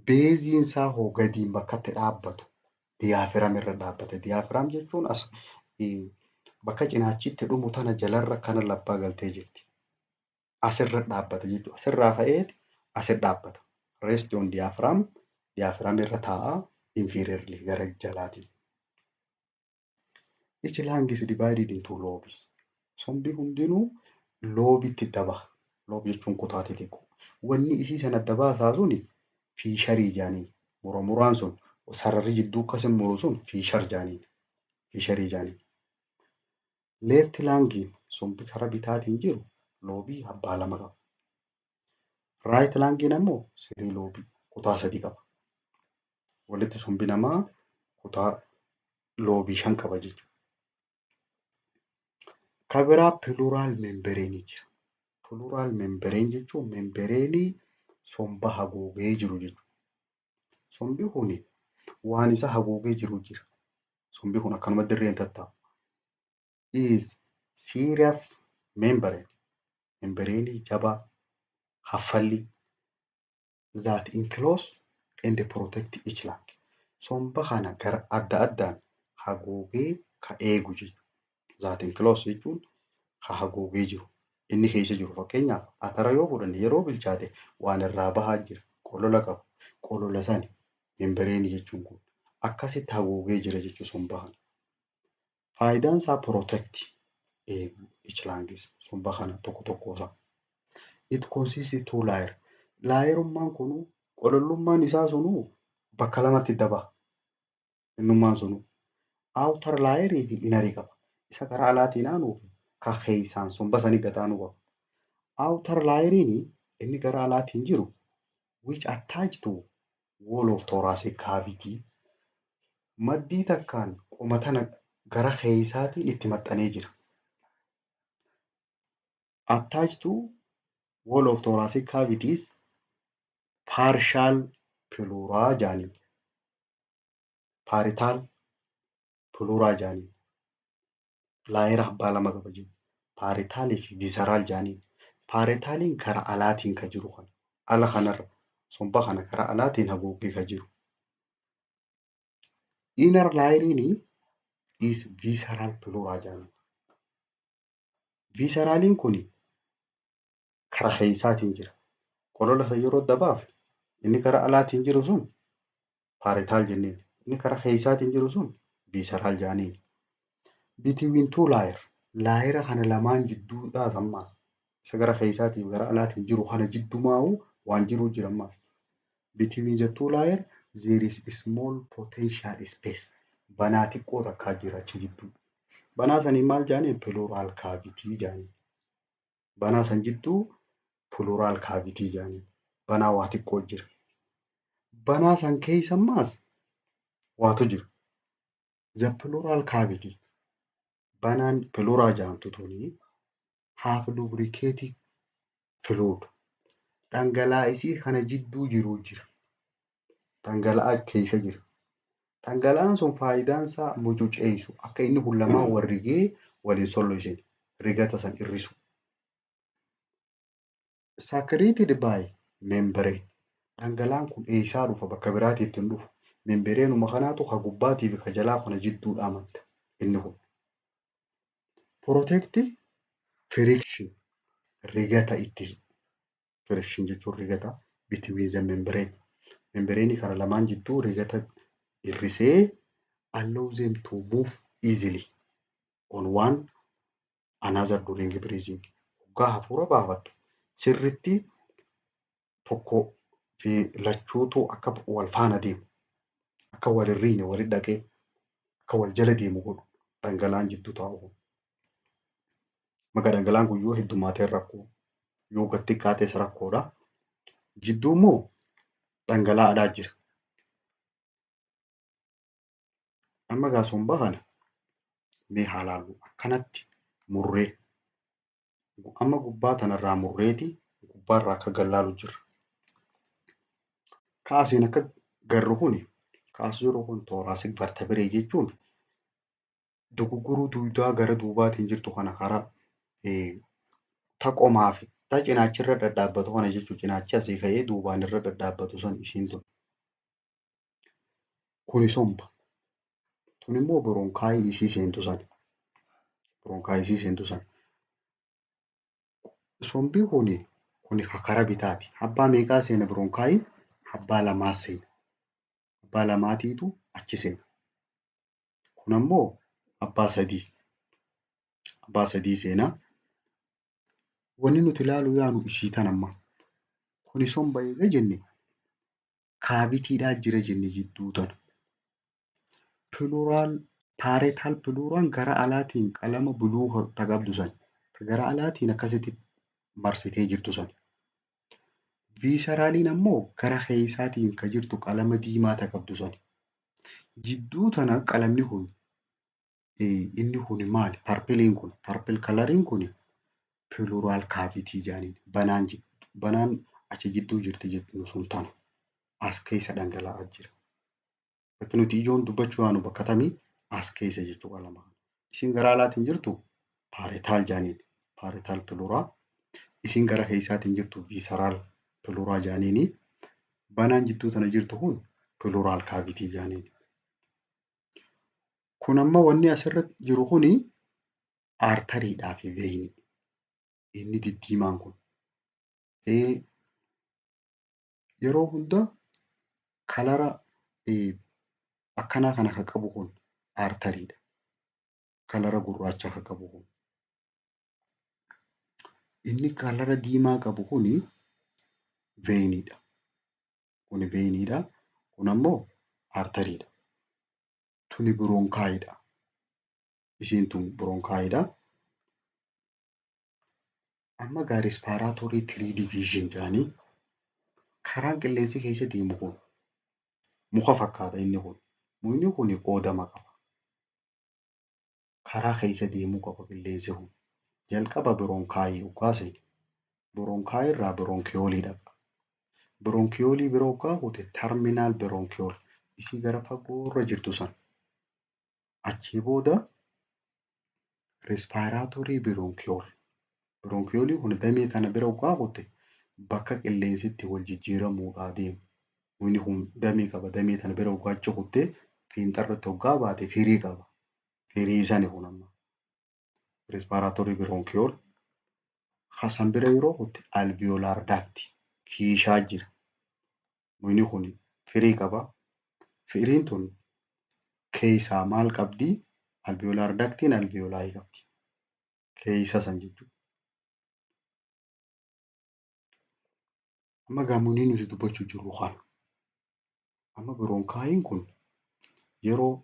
Baseiin isaa hoo gadiin bakka itti dhaabbatu diaphragm irra dhaabbata. Diaphragm jechuun as bakka cinaachitti dhumu tana jalarra kana labbaa galtee jirti. Asirra dhaabbata jechuudha. Asirraa ka'eeti asirra dhaabbata. Rest on diaphragm, diaphragm irra taa'a inferiorly, gara jalaatiin. Each lung is divided into lobes. Sombi hundinuu lobeitti daba. Lobe jechuun kutaa xixiqqoo. Wanni isii sana adda baasaa suni fissureii jedhanii. Mura sun sararri jidduu akkas muru sun fissure jedhanii. Fissureii jedhanii. Left lungiin, sombi karaa bitaatiin jiru, lobeii abbaa lama qaba. Right lungiin ammoo three lobeii, kutaa sadii qaba. Walitti sombi namaa kutaa lobeii shan qaba jechuudha. Kan biraa pleural membraneii jira. Pleural membrane jechuun membraneii somba haguugee jiru jechuudha. Sombi kun waan isa haguugee jiru jira. Sombi kun akkanuma dirree hin tattaa'u. Is serous membrane, membraneii jabaa haffalli that enclose and protect each lung. Somba kana gara adda addaan haguugee ka eegu jechuudha. That enclose jechuun ka haguugee jiru. Inni keessa jiru, fakkeenyaaf atara yoo fudhanne, yeroo bilchaate waan irraa bahaa jira. Qolola qaba. Qolola sani membraneii jechuun kun akkasitti haguugee jira jechuudha somba kana. Faayidaan isaa protect, eeguu, each lungs, somba kana tokko tokko isaa. It consists two layer. Layerummaan kunuu, qolollummaan isaa sunuu bakka lamatti daba. Innummaan sunuu. Outer layerii fi innerii qaba. Isa karaa alaatiin aanuu fi kan keessaan somba sanii gad aanuu qaba. Outer layeriin inni gara alaatiin jiru which attach to wall of thoracic cavity, maddii takkaan qoma tana gara keessaatiin itti maxxanee jira. Attached to wall of thoracic cavities parietal pleura jedhaniin. Parietal pleura jedhaniin. Layera abbaa lama qaba jechuudha. Parietalii fi visceral jedhaniin. Parietaliin karaa alaatiin kan jiru kana. Ala kanarra somba kana karaa alaatiin haguuggee kan jiru. Inner layeriin is visceral pleura jedhama. Visceraliin kun karaa keessaatiin jira. Qolola san yeroo adda baafne, inni karaa alaatiin jiru sun parietal jenneen. Inni karaa keessaatiin jiru sun visceral jedhaniin. Between two layer, layera kana lamaan jidduudhaa ammaas isa gara keessaatiif gara alaatiin jiru kana jiddumaa'u waan jiru jira ammaas. Between the two layer there is a small potential space. Banaa xiqqoo takkaa jira achi jidduu. Banaa saniin maal jedhaniin? Pleural cavity jedhaniin. Banaa san jidduu pleural cavity jedhaniin. Banaa waa xiqqoo jira. Banaa san keessa ammaas waatu jira. The pleural cavity, banaan pleura jedhamtu tuni, have lubricated fluid. Dhangala'aa isii kana jidduu jiru jira. Dhangala'aa keessa jira. Dhangala'aan sun faayidaan isaa mucuceessu, akka inni kun lamaan wal rigee waliin solloisine, rigata san hir'isu. Secreted by membrane. Dhangala'aan kun eessaa dhufa? Bakka biraatii itti hin dhufu. Membranenuma kanaatu ka gubbaatii fi ka jalaa kana jidduudhaa madda inni kun. Protect friction, rigata ittisu. Friction jechuun rigata between the membrane. Membrane kana lamaan jidduu rigata hir'isee allow them to move easily on one another during breathing. Hoggaa hafuura baafattu sirritti tokko fi lachuutu akka wal faana deemu, akka wal hin riine, walitti dhaqee akka wal jala deemu godhu dhangala'aan jidduu taa'u kun. Maka dhangala'aan kun yoo heddummaate rakkoo, yoo gad xiqqaates rakkoodha. Jidduu immoo dhangala'aadhaa jira. Amma egaa somba kana mee haa laallu. Akkanatti murree, amma gubbaa tanarraa murreeti gubbaarraa akka gad laalu jirra. Kaasiin akka garru kuni kaas jiru kun thoracic vertebrae jechuun dogoggoruu duudaa gara duubaatiin jirtu kana karaa ta qomaa fi ta cinaachirra dhadhaabbatu kana jechuun cinaachi asii ka'ee duubaan irra dhadhaabbatu sun ishiin tun. Kuni somba. Tun immoo bronchi isii seentu sana. Bronchi isii seentu sana. Sombi kuni karaa bitaati. Abbaa meeqaa seena bronchiin? Abbaa lamaa seena. Abbaa lamaatiitu achi seena. Kun ammoo abbaa sadii. Abbaa sadii seenaa. Wanni nuti ilaaluu yaanu isii tana amma. Kuni somba eega jenne, cavitydhaa jira jenne jidduu tana. Pleural, parietal pleuraan gara alaatiin qalama blue ta qabdu sana. Ta gara alaatiin akkasitti marsitee jirtu sana. Visceraliin ammoo gara keessaatiin ka jirtu qalama diimaa ta qabdu sana. Jidduu tana qalamni kun, inni kun maali? Purpleiin kun, purple coloriin kun pleural cavity jedhaniin. Banaan achi jidduu jirti jettu sun tana. As keessa dhangala'aa jira. Bakki nuti ijoon dubbachuu yaanu bakka tamii? As keessa jechuu qalama. Isin gara alaatiin jirtu parietal jedhaniin. Parietal pleura. Isin gara keessaatiin jirtu visceral pleura jedhaniini. Banaan jidduu tana jirtu kun pleural cavity jedhaniin. Kun amma wanni asirra jiru kuni arterydhaa fi veinii. Inni diddiimaan kun. Yeroo hunda colora akkanaa kana kan qabu kun arterydha. Colora gurraacha kan qabu kun. Inni colora diimaa qabu kuni veiniidha. Kuni veiniidha. Kun ammoo arterydha. Tuni bronchidha. Isiin tun bronchidha. Amma egaa respiratory tree division jedhanii, karaan qilleensi keessa deemu kun muka fakkaata inni kun. Mukni kun qoodama qaba. Karaa keessa deemuu qaba qilleensi kun. Jalqaba bronchi hoggaa seene, bronchi irraa bronchiole dhaqa. Bronchiole bira hoggaa kute terminal bronchiole isii gara fagoorra jirtu sana. Achii booda respiratory bronchiole. Bronchiole kun damee tana bira hoggaa kute Bakka qilleensi itti wal jijjiiramuudhaa deemu. Mukni kun damee qaba. Damee tana bira hoggaa achi kuttee fiinxarratti hoggaa baate firii qaba. Firii sani kun amma. Respiratory bronchiole. Kasan bira yeroo kutte alveolar duct kiishaa jira. Mukni kun firii qaba. Firiin tun keessaa maal qabdi? Alveolar ductiin alveoli qabdi. Keessa san jechuudha. Amma gamoonni nuti dubbachuu jirru kana. Amma bronchiin kun yeroo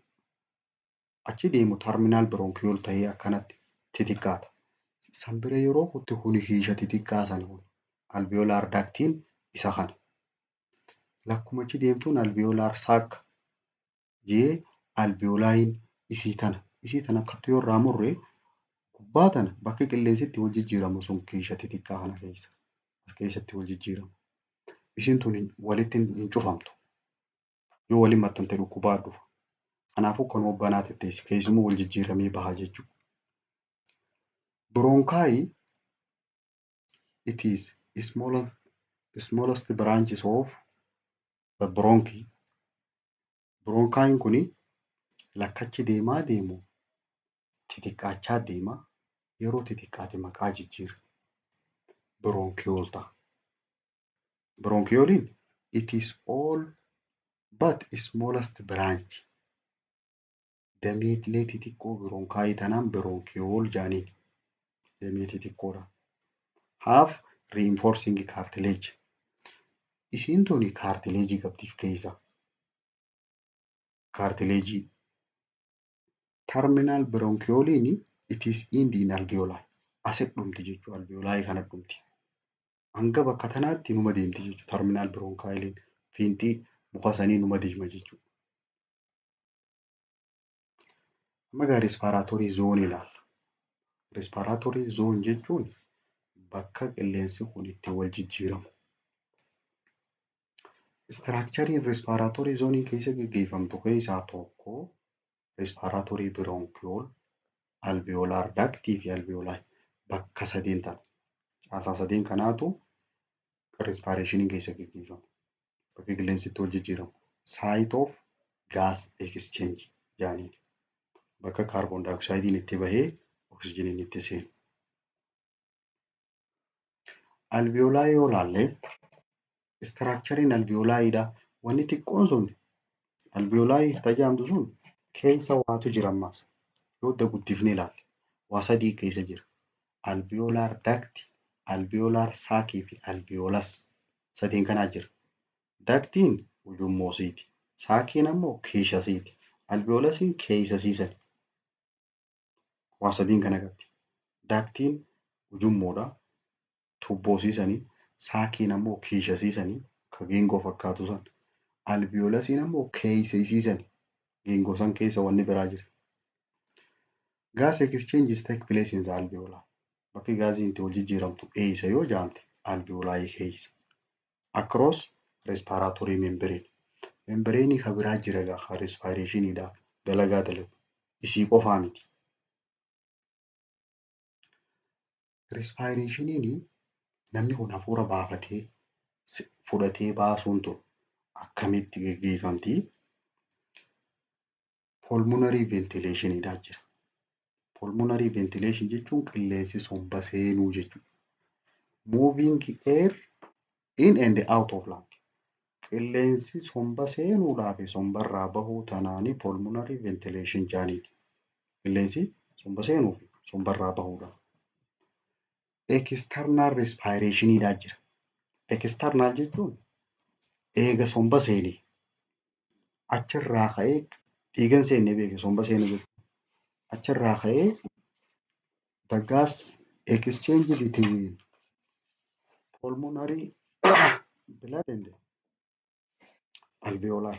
achi deemu terminal bronchiole ta'ee akkanatti xixiqqaata. San bira yeroo kutte kuni kiisha xixiqqaa sana kun alveolar ductiin isa kana. Lakkuma achi deemtuun alveolar sac jee alveoliin isii tana. Isii tana akkatti yoo irraa murre gubbaa tana bakki qilleensi itti wal jijjiiramu sun kiisha xixiqqaa kana keessa. As keessatti wal jijjiiramu. Isiin tun walitti hin cufamtu. Yoo waliin maxxante dhukkubaa dhufa. Kanaafuu kanuma banaa tetteessi. Keessumuu wal jijjiiramee baha jechuudha. Bronchi, it is smallest branches of the bronchi. Bronchiin kuni lakkachi deemaa deemu xixiqqaachaa deema. Yeroo xixiqqaate maqaa jijjiira. Bronchiole ta'a. Bronchioliin it is all but smallest branch. Dameelee xixiqqoo bronchii tanaan bronchiole jaaniin. Damee xixiqqoodha. Have reinforcing cartilage. Isiin tuni cartilage qabdi of keessaa. Cartilage. Terminal bronchioliin it is end in alveoli. Asitti dhumti jechuudha. Alveoli kana dhumti. Hanga bakka tanaatti numa deemti jechuudha. Terminal bronchioliin fiinxii muka sanii numa deema jechuudha. Amma egaa respiratory zone ilaalla. Respiratory zone jechuun bakka qilleensi kun itti wal jijjiiramu. Structureiin respiratory zone keessa gaggeeffamtu keessaa tokko respiratory bronchiole, alveolar duct fi alveoli bakka sadeen tana. Caasaa sadeen kanaatu respiration keessa gaggeeffama. Bakka qilleensi itti wal jijjiiramu. Site of gas exchange jedhaniin. Bakka carbon dioxide itti bahee oksijiniin itti seenu. Alveoli yoo ilaalle, structureiin alveoliidha. Wanni xiqqoon sun alveoli tajaajiltu sun keessa waatu jira ammas. Yoo adda guddifnee ilaalle waa sadii keessa jira. Alveolar duct, alveolar sac fi alveolus sadeen kanaa jira. Ductiin ujummoosiiti. Saciin ammoo keeshasiiti. Alveolusiin keessa waa sadiin kana qabdi. Ductiin ujummoodha. Tubboosiisanii. Saciin ammoo keeshasiisanii ka geengoo fakkaatu san. Alveolusiin ammoo keessa isiisani. Geengoo san keessa wanni biraa jira. Gas exchanges take place in the alveoli. Bakki gaaziin itti wal jijjiiramtu eessa yoo jedhamte, alveoli keessa. Across respiratory membrane. Membrane ka biraa jira egaa ka respirationiidhaaf dalagaa dalagu. Isii qofaa miti. Respirationiin namni kun hafuura baafatee fudhatee baasuun tun akkamitti gaggeeffamti? Pulmonary ventilationiidhaa jira. Pulmonary ventilation jechuun qilleensi somba seenuu jechuudha. Moving air in and out of lung. Qilleensi somba seenuudhaa fi sombarraa bahuu tanaanii pulmonary ventilation jedhaniini. Qilleensi somba seenuu fi sombarraa bahuudha. External respirationiidhaa jira. External jechuun eega somba seenee achirraa ka'ee dhiigan seenne beeke somba seenuu jechuudha. Achirraa ka'ee the gas exchange between pulmonary blood and alveoli.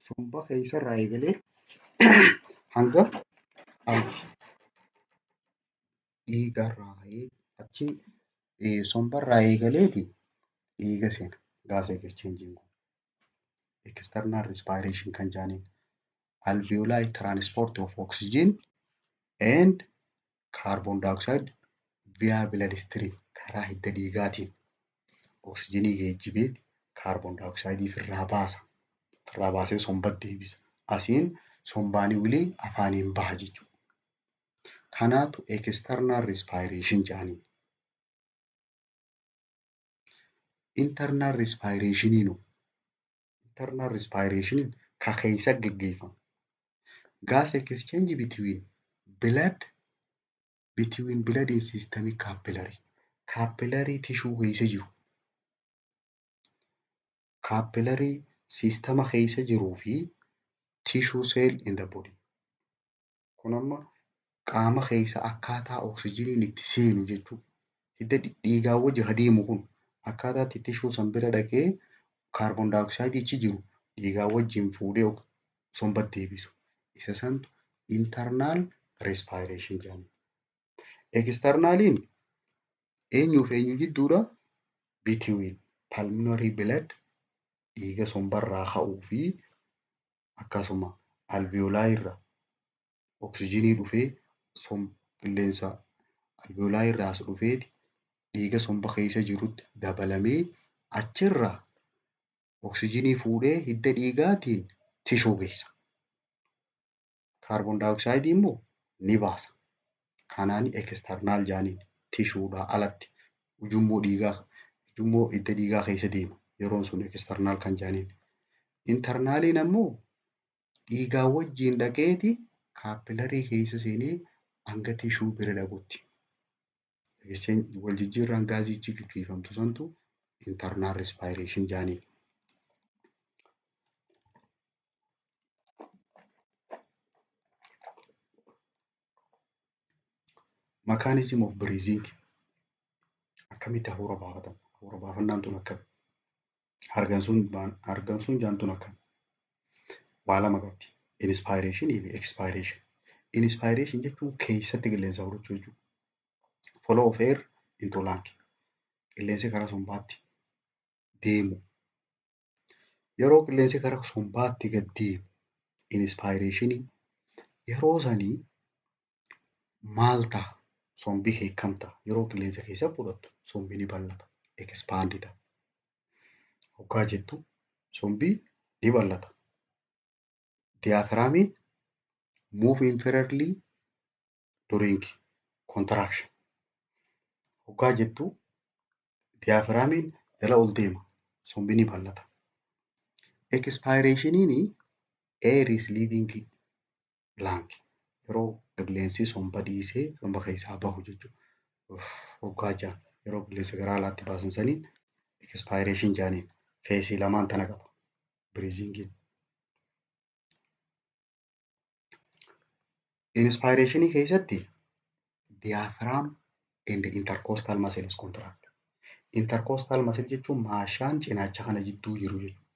Somba keessarraa eegalee hanga dhiigarraa ka'ee achi sombarraa eegaleeti dhiiga seena gas exchange kun. External respiration kan jedhaniin alveoli transport of oxygen and carbon dioxide Via blood stream, karaa hidda dhiigaatiin oksijiinii geejjibee kaarboon daayoksayidii ofirraa baasa. Ofirraa baasee sombatti deebisa. Asiin sombaanii olii afaaniin baha jechuudha. Kanaatu external respiration jedhaniin. Internal respirationiin, internal respirationiin ka keessa geggeeffamu. Gas exchange between blood in systemic capillary. Capillary tissue keessa jiru. Capillary systema keessa jiruu fi tissue cell in the body. Kun amma qaama keessa akkaataa oksijiiniin itti seenu jechuudha. Hidda dhiigaa wajji adeemu kun akkaataa itti tissue san bira dhaqee kaarboon daayoksayidii achi jiru dhiigaa wajjin fuudhee sombatti deebisu. Isa santu internal respiration jedhama. Externaliin eenyuu fi eenyu jidduudha? Between pulmonary blood, dhiiga sombarraa ka'uu fi akkasuma alveoli irraa oksijiinii dhufee, qilleensa alveoli irraa as dhufeeti dhiiga somba keessa jirutti dabalamee achirraa oksijiinii fuudhee hidda dhiigaatiin tissue geessa. Kaarboon daayoksayidii immoo ni baasa. Kanaan external jedhaniin, tissuedhaa alatti ujummoo dhiigaa, ujummoo hidda dhiigaa keessa deema. Yeroon sun external kan jedhaniin. Internaliin ammoo dhiigaa wajjin dhaqeeti capillary keessa seenee hanga tissue bira dhaqutti. Wal jijjiirraan gaazii achi gaggeeffamtu santu internal respiration jedhaniin. Mechanism of breathing, akkamitti hafuura baafatan? Hafuura baafannaan tun akkami? Hargansuun jaantun akkami? Waa lama qabdi. Inspiration fi expiration. Inspiration jechuun keessatti qilleensa fudhachuu jechuudha. Flow of air into lung. Qilleensi karaa sombaatti deemu. Yeroo qilleensi karaa sombaatti gad deemu, inspiration, yeroo sanii maal ta'a? Sombi hiikkam ta'a? Yeroo qilleensa keessa fudhattu sombi ni bal'ata. Expand ta'a. Hoggaa jettu sombi ni bal'ata. Diaphragmiin move inferiorly during contraction. Hoggaa jettu diaphragmiin jala ol deema. Sombi ni bal'ata. Expirationiin air is leaving lung. Yeroo qilleensi somba dhiisee somba keessaa bahu jechuudha. Hoggaa jedhan, yeroo qilleensa gara alaatti baasan saniin expiration jedhaniin. Phaseii lamaan tana qaba breathingiin. Inspirationii keessatti diaphragm and intercostal muscles contract. Intercostal muscle jechuun maashaan cinaacha kana jidduu jiru jechuudha.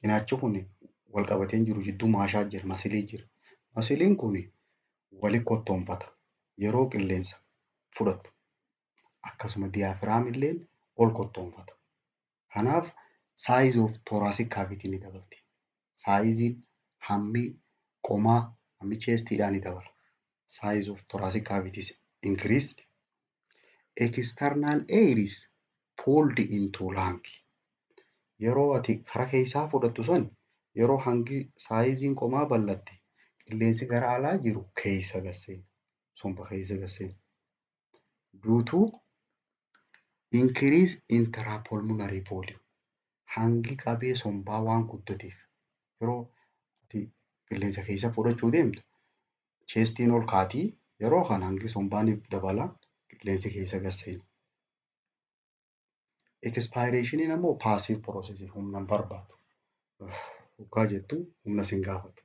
Cinaachi kun wal qabatee jiru jidduu maashaa jira, muscleii jira. Muscleiin kun wali kottoonfata yeroo qilleensa fudhattu. Akkasuma diaphragm illee ol kottoonfata. Kanaaf size of thoracic cavity ni dabalti. Sizeiin hammi qomaa, hammi chestiidhaa ni dabala. Size of thoracic cavity is increased. External air is pulled into lung. Yeroo ati karaa keessaa fudhattu san, yeroo hangi sizeiin qomaa bal'atte, qilleensi gara alaa jiru keessa gad seena. Somba keessa gad seena. Due to increase intrapulmonary volume. Hangi qabee sombaa waan guddateef, yeroo ati qilleensa keessa fudhachuu deemtu chestiin ol kaatii, yeroo kana hangi sombaa ni dabala, qilleensi keessa gad seena. Expirationiin ammoo passive process, humna hin barbaadu. Hoggaa jettu humna sin gaafatu.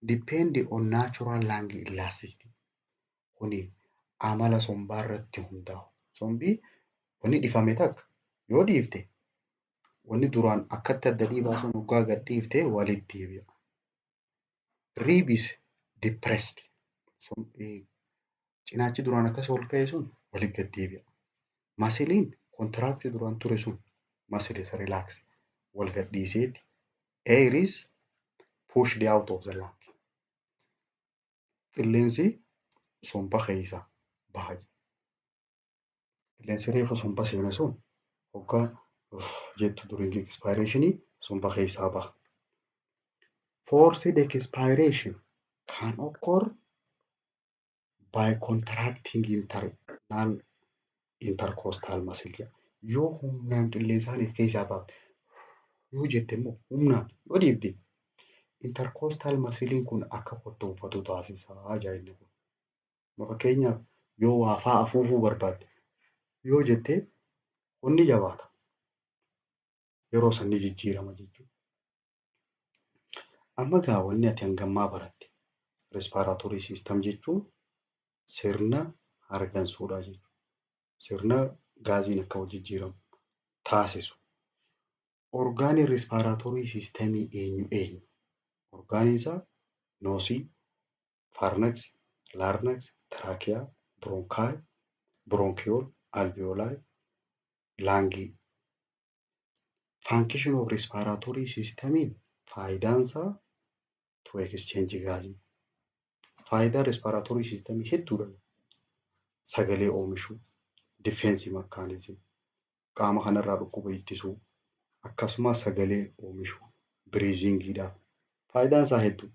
Depend on natural lung elasticity. Kuni amala sombaa irratti hundaa'u. Sombii wanni dhifame takka yoo dhiifte, wanni duraan akkatti adda dhiibaa sun hoggaa gad dhiifte walitti deebi'a. Rib is depressed. Cinaachi duraan akkas ol ka'e sun walitti gad deebi'a. Muscleiin contract duraan ture sun, muscle is relax, wal gad dhiiseeti air is pushed out of the lung. Qilleensi somba keessaa baha. Qilleensi reefu somba seene sun hoggaa jettu during expiration somba keessaa baha. Forced expiration can occur by contracting internal intercostal muscle jedha. Yoo humnaan qilleensaan if keessaa baafte, yoo jette immoo, humnaan yoo dhiibde, intercostal muscle kun akka kottoonfatu taasisaa jaa inni kun. Fakkeenyaaf, yoo waa fa'aa afuufuu barbaadde, yoo jette onni jabaata. Yeroo san ni jijjiirama jechuudha. Amma gaa wanni ati hangammaa baratte, respiratory system jechuun sirna hargansuudhaa jechuudha. Sirna gaaziin akka wal jijjiiramu taasisu. Orgaaniin respiratory systemii eenyu eenyu? Orgaaniin isaa nose, pharynx, larynx, trachea, bronchi, bronchiole, alveoli, lungii. Function of respiratory systemiin faayidaan isaa to exchange gaasii. Faayidaan respiratory systemii hedduudha. Sagalee oomishuu, defense mechanism, qaama kanarraa dhukkuba ittisuu, akkasumas sagalee oomishuu, breathingiidhaaf. Faayidaan isaa hedduu.